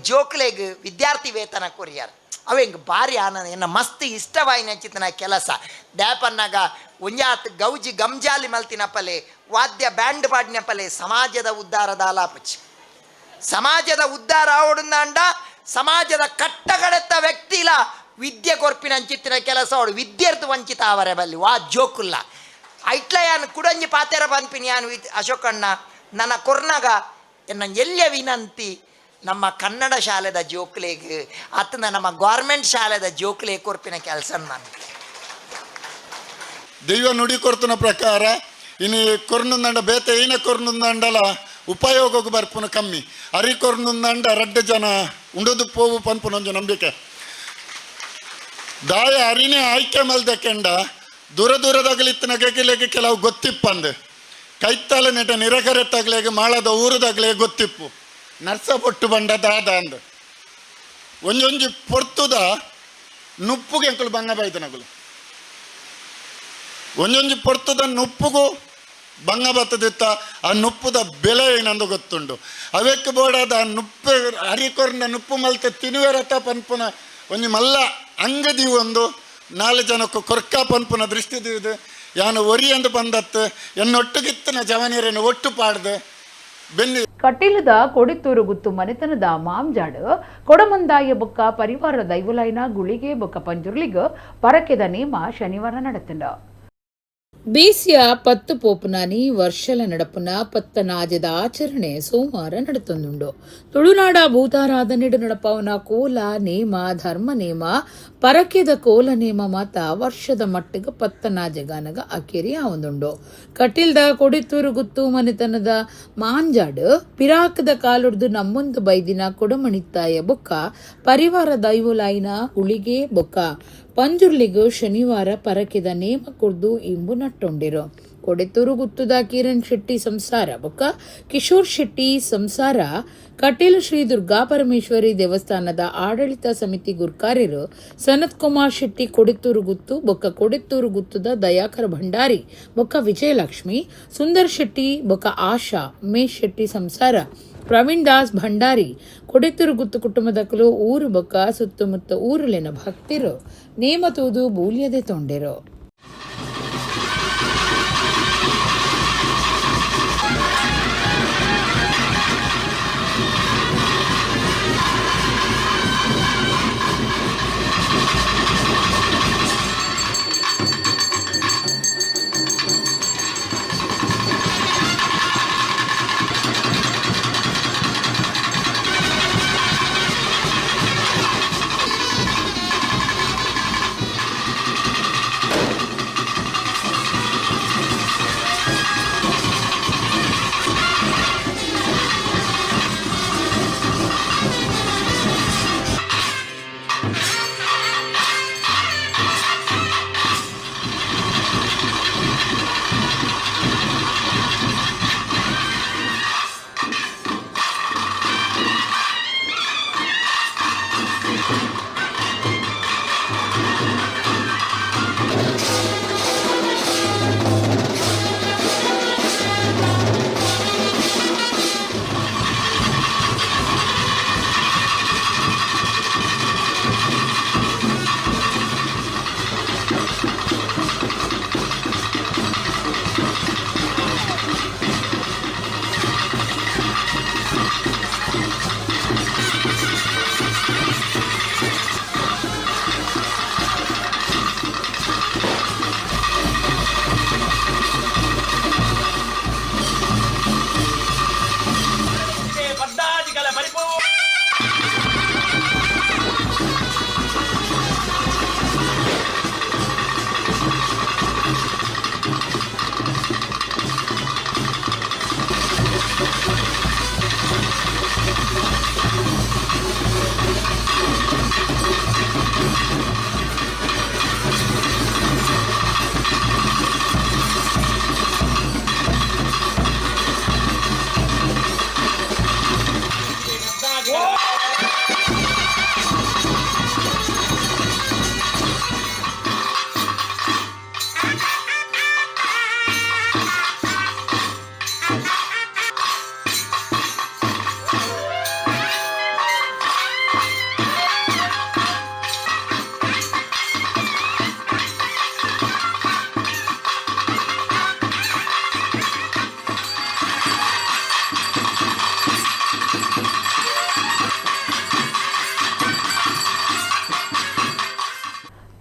ಜೋಕ್ಲೆಗ್ ವಿದ್ಯಾರ್ಥಿ ವೇತನ ಕೊರಿಯಾರ್ ಅವೆಂಗ್ ಭಾರಿ ಆನಂದ ಎನ್ನ ಮಸ್ತ್ ಇಷ್ಟವಾಯಿನ ಚಿತ್ತನ ಕೆಲಸ. ದ್ಯಾಪನ್ನಾಗ ಒಂಜಾತ್ ಗೌಜಿ ಗಂಜಾಲಿ ಮಲ್ತಿನಪ್ಪಲೆ ವಾದ್ಯ ಬ್ಯಾಂಡ್ ಪಾಡಿನಪ್ಪಲೆ ಸಮಾಜದ ಉದ್ಧಾರದ ಆಲಾಪಚಿ ಸಮಾಜದ ಉದ್ಧಾರ ಆವಡುಂದಾಂಡ ಸಮಾಜದ ಕಟ್ಟಕಡೆತ್ತ ವ್ಯಕ್ತಿಲ ವಿದ್ಯೆ ಕೊರ್ಪಿನ ಅಂಚಿತ್ತಿನ ಕೆಲಸ ಅವಳು ವಿದ್ಯಾರ್ಥಿ ವಂಚಿತ ಅವರ ಬಲ್ಲಿ ವಾ ಜೋಕುಲ್ಲ ಐಟ್ಲ ಯಾನ್ ಕುಡಂಜಿ ಪಾತೆರ ಪನ್ಪಿನಿ ಯಾನ್ ಅಶೋಕಣ್ಣ ನನ್ನ ಕೊರ್ನಾಗ ಎನ್ನ ಎಲ್ಲಿಯ ವಿನಂತಿ ನಮ್ಮ ಕನ್ನಡ ಶಾಲೆದ ಜೋಕ್ಲೆಗ್ ಅತ್ತನ ನಮ್ಮ ಗೌರ್ಮೆಂಟ್ ಶಾಲೆದ ಜೋಕ್ಲೆ ಕೊರ್ಪಿನ ಕೆಲಸ ನಾನು.
ದೈವ ನುಡಿ ಕೊರ್ತನ ಪ್ರಕಾರ ಇನ್ನು ಕೊರ್ನುಂದಂಡ ಬೇತೆ ಏನ ಕೊರ್ನುಂದಂಡಲ ಉಪಯೋಗಕ್ಕೆ ಬರ್ಪುನ ಕಮ್ಮಿ ಅರಿ ಕೊರ್ನುಂದಂಡ ರಡ್ಡು ಜನ ಉಂಡದು ಪೋವು ಪನ್ಪುನೊಂಜು ನಂಬಿಕೆ ದಾಯ ಅರಿನೇ ಆಯ್ಕೆ ಮಲ್ದಕೆಂಡ ದೂರ ದೂರದಾಗಲಿತ್ತಿನ ಗೆಗಿಲೆಗೆ ಕೆಲವು ಗೊತ್ತಿಪ್ಪಂದು ಕೈತಾಲ ನೆಟ ನಿರಕರೆತ್ತಾಗಲೇಗೆ ಮಾಳದ ಊರುದಾಗಲೇ ಗೊತ್ತಿಪ್ಪು ನರ್ಸ ಪೊಟ್ಟು ಬಂಡ ದಾದ ಅಂದ ಒಂಜೊಂಜಿ ಪೊರ್ತುದ ನುಪ್ಪುಗೆ ಅಂಕಲು ಬಂಗ ಬೈದನಗುಲು ಒಂಜೊಂಜಿ ಪೊರ್ತುದ ನುಪ್ಪುಗು ಬಂಗ ಬತ್ತದಿತ್ತ ಆ ನುಪ್ಪುದ ಬೆಲೆ ಏನಂದು ಗೊತ್ತುಂಡು ಅವೆಕ್ ಬೋಡಾದ ಆ ನುಪ್ಪು ಅರಿಕೊರ್ನ ನುಪ್ಪು ಮಲ್ತ ತಿನುವೆರತ ಪನ್ಪುನ ಒಂಜಿ ಮಲ್ಲ ಅಂಗದಿ ಒಂದು ನಾಲ್ಕು ಜನಕ್ಕೂ ಕೊರ್ಕ ಪನ್ಪುನ ದೃಷ್ಟಿ ದಿವ್ದು ಯಾನು ಒರಿ ಎಂದು ಬಂದತ್ತು ಎನ್ನೊಟ್ಟುಗಿತ್ತನ ಜವನೀರನ್ನು ಒಟ್ಟು ಪಾಡ್ದು ಬೆನ್ನಿ.
ಕಟೀಲದ ಕೊಡಿತೂರು ಗುತ್ತು ಮನೆತನದ ಮಾಂಜಾಡು ಕೊಡಮಂದಾಯ ಬೊಕ್ಕ ಪರಿವಾರ ದೈವಲೈನ ಗುಳಿಗೆ ಬೊಕ್ಕ ಪಂಜುರ್ಲಿಗ್ ಪರಕೆದ ನೇಮ ಶನಿವಾರ ನಡೆತಂಡ.
ಬೇಸಿಯ ಪತ್ತು ಪೋಪುನಾನಿ ವರ್ಷಲ ನಡಪುನ ಪತ್ತನಾಜದ ಆಚರಣೆ ಸೋಮವಾರ ನಡತೊಂದುಂಡು. ತುಳುನಾಡ ಭೂತಾರಾಧನೆಡು ನಡಪವನ ಕೋಲ ನೇಮ ಧರ್ಮ ನೇಮ ಪರಕೆದ ಕೋಲ ನೇಮ ಮಾತ ವರ್ಷದ ಮಟ್ಟಿಗೆ ಪತ್ತನಾಜಗಾನಗ ಅಕೇರಿ ಆವೊಂದುಂಡು. ಕಟೀಲ್ದ ಕೊಡಿತೂರು ಗುತ್ತು ಮನೆತನದ ಮಾಂಜಾಡು ಪಿರಾಕದ ಕಾಲುಡ್ದು ನಮ್ಮೊಂದು ಬೈದಿನ ಕೊಡಮಣಿತ್ತಾಯ ಬೊಕ್ಕ ಪರಿವಾರ ದೈವಲಾಯಿನ ಉಳಿಗೆ ಬೊಕ್ಕ ಪಂಜುರ್ಲಿಗು ಶನಿವಾರ ಪರಕೆದ ನೇಮ ಕೊರ್ದು ಇಂಬು ನಟ್ಟೊಂಡಿರು. ಕೊಡೆತೂರು ಗುತ್ತುದ ಕಿರಣ್ ಶೆಟ್ಟಿ ಸಂಸಾರ ಬೊಕ್ಕ ಕಿಶೋರ್ ಶೆಟ್ಟಿ ಸಂಸಾರ ಕಟೀಲು ಶ್ರೀ ದುರ್ಗಾ ಪರಮೇಶ್ವರಿ ದೇವಸ್ಥಾನದ ಆಡಳಿತ ಸಮಿತಿ ಗುರ್ಕಾರ್ಯರು ಸನತ್ ಕುಮಾರ್ ಶೆಟ್ಟಿ ಕೊಡಿತ್ತೂರು ಗುತ್ತು ಬೊಕ್ಕ ಕೊಡಿತ್ತೂರು ಗುತ್ತುದ ದಯಾಕರ ಭಂಡಾರಿ ಬೊಕ್ಕ ವಿಜಯಲಕ್ಷ್ಮಿ ಸುಂದರ್ ಶೆಟ್ಟಿ ಬೊಕ್ಕ ಆಶಾ ಉಮೇಶ್ ಶೆಟ್ಟಿ ಸಂಸಾರ ಪ್ರವೀಣ್ ದಾಸ್ ಭಂಡಾರಿ ಕೊಡಿತ್ತೂರು ಗುತ್ತು ಕುಟುಂಬದಕಲು ಊರು ಬೊಕ್ಕ ಸುತ್ತಮುತ್ತ ಊರುಲೆನ ಭಕ್ತಿರು ನೇಮ ತೂದು ಬೂಲ್ಯದೆ ತೊಂಡೆರು.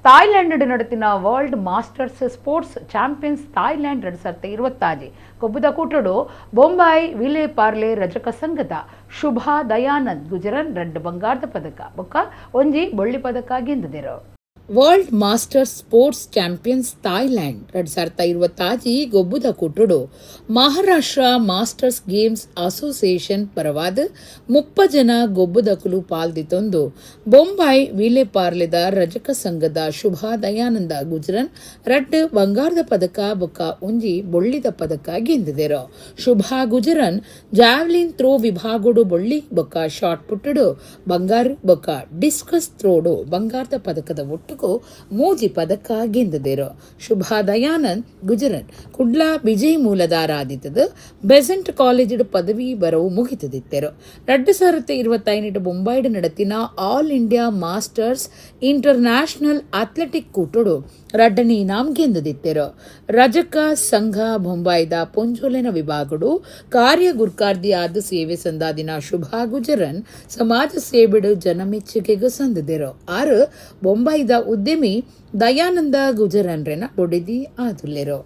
Thailand ನಡೆತಿನ world masters sports champions Thailand 2026 ಕೊಬ್ಬುದ ಕೂಟಡು Bombay ವಿಲೆ Parle ರಜಕ ಸಂಘದ ಶುಭಾ ದಯಾನಂದ್ ಗುಜರನ್ 2 ಬಂಗಾರದ ಪದಕ ಬೊಕ್ಕ ಒಂಜಿ ಬೊಳ್ಳಿ ಪದಕ ಗೆಂದಿದರು. World masters sports champions Thailand 2026 ಗೊಬ್ಬುದ ಕೂಟಡು Maharashtra masters games association ಪರವಾದ 30 ಜನ ಗೊಬ್ಬುದಕುಲು ಪಾಲ್ದಿತೊಂದು ಬೊಂಬಾಯಿ ವಿಲೆ ಪಾರ್ಲೆದ ರಜಕ ಸಂಘದ ಶುಭಾ ದಯಾನಂದ ಗುಜರನ್ 2 ಬಂಗಾರದ ಪದಕ ಬೊಕ್ಕ ಒಂಜಿ ಬೊಳ್ಳಿದ ಪದಕ ಗೆಂದಿದರು. ಶುಭಾ ಗುಜರನ್ ಜಾವ್ಲಿನ್ ಥ್ರೋ ವಿಭಾಗೋಡು ಬೊಳ್ಳಿ ಬೊಕ್ಕ ಶಾಟ್ ಪುಟ್ಟುಡು ಬಂಗಾರ ಬೊಕ್ಕ ಡಿಸ್ಕಸ್ ಥ್ರೋಡು ಬಂಗಾರದ ಪದಕದ ಒಟ್ಟು 3 ಪದಕ ಗೆಂದಿದರು. ಶುಭಾ ದಯಾನಂದ್ ಗುಜರನ್ ಕುಡ್ಲ ವಿಜಯ್ ಮೂಲದಾರಾದಿತ್ತದು ಬೆಸೆಂಟ್ ಕಾಲೇಜ್ ಪದವಿ ಬರವು ಮುಗಿತದಿತ್ತರು. 2025 ಬೊಂಬಾಯಿಡ್ ನಡೆತಿನ all India masters international athletic ಕೂಟಡು 2ನೇ ಇನಾಮ್ ಗೆಂದಿತ್ತರು. ರಜಕ ಸಂಘ ಬೊಂಬಾಯಿದ ಪೊಂಜೋಲೆನ ವಿಭಾಗಡು ಕಾರ್ಯ ಗುರ್ಕಾರ್ದಿ ಆದ ಸೇವೆ ಸಂದಾದಿನ ಶುಭಾ ಗುಜರನ್ ಸಮಾಜ ಸೇವೆಡು ಜನಮೆಚ್ಚುಗೆಗೂ ಸಂದಿದರು. ಆರು ಬೊಂಬಾಯಿದ ಉದ್ಯಮಿ ದಯಾನಂದ ಗುಜರನ್ರೆನ ಬೊಡಿದಿ ಆದುಲ್ಲೆರು.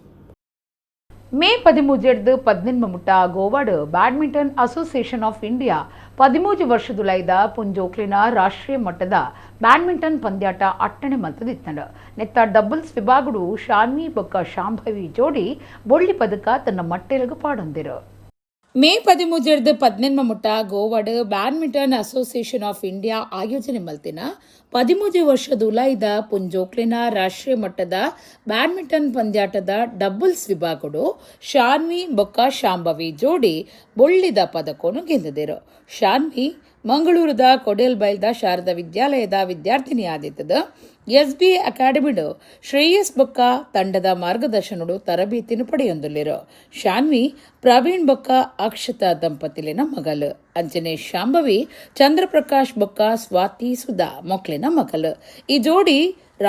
ಮೇ 13 18 ಮುಟ್ಟ ಗೋವಾಡ್ badminton association of India 13 ವರ್ಷದುಲೈದ ಪುಂಜೋಕ್ಲಿನ ರಾಷ್ಟ್ರೀಯ ಮಟ್ಟದ ಬ್ಯಾಡ್ಮಿಂಟನ್ ಪಂದ್ಯಾಟ ಅಟ್ಟಣೆ ಮಲ್ತದಿತ್ತಂಡು. ನೆತ್ತ ಡಬಲ್ಸ್ ವಿಭಾಗಡು ಶಾನ್ವಿ ಬೊಕ್ಕ ಶಾಂಭವಿ ಜೋಡಿ ಬೊಳ್ಳಿ ಪದಕ ತನ್ನ ಮಟ್ಟೆಲಗು ಪಾಡೊಂದಿರು. ಮೇ 13 18 ಮುಟ್ಟ ಗೋವಾಡ್ badminton association of India ಆಯೋಜನೆ ಮಲ್ತಿನ 13 ವರ್ಷದ ಉಲಾಯಿದ ಪುಂಜೋಕ್ಲಿನ ರಾಷ್ಟ್ರೀಯ ಮಟ್ಟದ ಬ್ಯಾಡ್ಮಿಂಟನ್ ಪಂದ್ಯಾಟದ ಡಬಲ್ಸ್ ವಿಭಾಗಡು ಶಾನ್ವಿ ಬೊಕ್ಕ ಶಾಂಭವಿ ಜೋಡಿ ಬೊಳ್ಳಿದ ಪದಕವನ್ನು ಗೆದ್ದಿದರು. ಶಾನ್ವಿ ಮಂಗಳೂರದ ಕೊಡೇಲ್ಬೈಲ್ದ ಶಾರದಾ ವಿದ್ಯಾಲಯದ ವಿದ್ಯಾರ್ಥಿನಿಯಾದಿತ್ತದ. ಎಸ್ಬಿ ಅಕಾಡೆಮಿಡು ಶ್ರೇಯಸ್ ಬೊಕ್ಕ ತಂಡದ ಮಾರ್ಗದರ್ಶನಡು ತರಬೇತಿಯನ್ನು ಪಡೆಯೊಂದುಲ್ಲಿರು. ಶಾನ್ವಿ ಪ್ರವೀಣ್ ಬೊಕ್ಕ ಅಕ್ಷತಾ ದಂಪತಿಲಿನ ಮಗಲು. ಅಂಚನೆ ಶಾಂಭವಿ ಚಂದ್ರಪ್ರಕಾಶ್ ಬೊಕ್ಕ ಸ್ವಾತಿ ಸುಧಾ ಮೊಕ್ಲಿನ ಮಗಲು. ಈ ಜೋಡಿ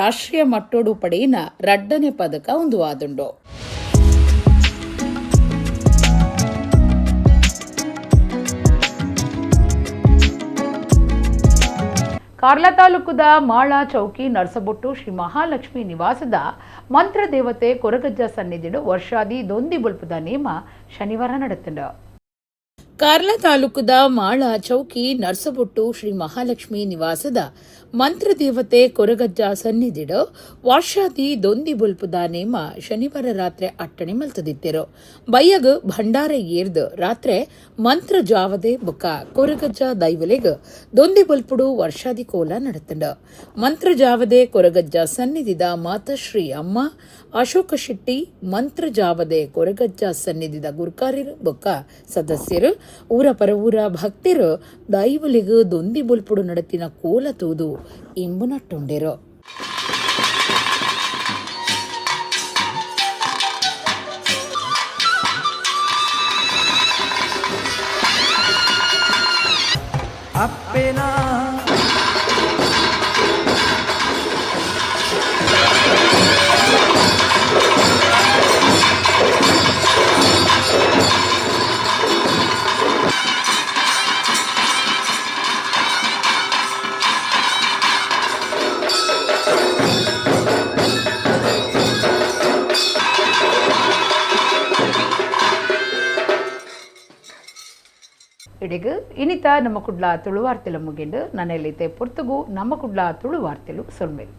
ರಾಷ್ಟ್ರೀಯ ಮಟ್ಟೋಡು ಪಡೆಯಿನ 2ನೇ ಪದಕ ಹೊಂದುವಾದುಂಡು. ಕಾರ್ಲ ತಾಲೂಕುದ ಮಾಳ ಚೌಕಿ ನರಸಬೊಟ್ಟು ಶ್ರೀ ಮಹಾಲಕ್ಷ್ಮಿ ನಿವಾಸದ ಮಂತ್ರದೇವತೆ ಕೊರಗಜ್ಜ ಸನ್ನಿಧಿಡು ವರ್ಷಾದಿ ದೊಂದಿ ಬುಲ್ಪದ ನೇಮ ಶನಿವಾರ ನಡೆತಂಡು. ಕಾರ್ಲ ತಾಲೂಕುದ ಮಾಳ ಚೌಕಿ ನರಸಬೊಟ್ಟು ಶ್ರೀ ಮಹಾಲಕ್ಷ್ಮಿ ನಿವಾಸದ ಮಂತ್ರದೇವತೆ ಕೊರಗಜ್ಜ ಸನ್ನಿಧಿಡು ವರ್ಷಾದಿ ದೊಂದಿ ಬುಲ್ಪದ ನೇಮ ಶನಿವಾರ ರಾತ್ರಿ ಅಟ್ಟಣೆ ಮಲ್ತದಿತ್ತಿರು. ಬಯ್ಯಗ್ ಭಂಡಾರ ಏರ್ದು ರಾತ್ರೆ ಮಂತ್ರ ಜಾವದೆ ಬೊಕ್ಕ ಕೊರಗಜ್ಜ ದೈವಲೆಗ್ ದೊಂದಿ ಬುಲ್ಪುಡು ವರ್ಷಾದಿ ಕೋಲ ನಡತಂಡು. ಮಂತ್ರ ಜಾವದೆ ಕೊರಗಜ್ಜ ಸನ್ನಿಧಿದ ಮಾತಶ್ರೀ ಅಮ್ಮ ಅಶೋಕ ಶೆಟ್ಟಿ ಮಂತ್ರ ಜಾವದೆ ಕೊರಗಜ್ಜ ಸನ್ನಿಧಿದ ಗುರ್ಕಾರ್ಯರು ಬೊಕ್ಕ ಸದಸ್ಯರು ಊರ ಪರವೂರ ಭಕ್ತರು ದೈವಲಿಗು ದೊಂದಿ ಬುಲ್ಪುಡು ನಡತಿನ ಕೋಲ ತೂದು ಇಂಬು ನಟ್ಟುಂಡಿರು. ಇನಿತ ನಮ್ಮ ಕುಡ್ಲ ತುಳುವಾರ್ತೆಲ ಮುಗಿಂಡು ನನ್ನೆಲ್ಲಿತೆ ಪೊರ್ತುಗು ನಮ್ಮ ಕುಡ್ಲ ತುಳುವಾರ್ತೆಲು ಸೊಲ್ಮೇಲು.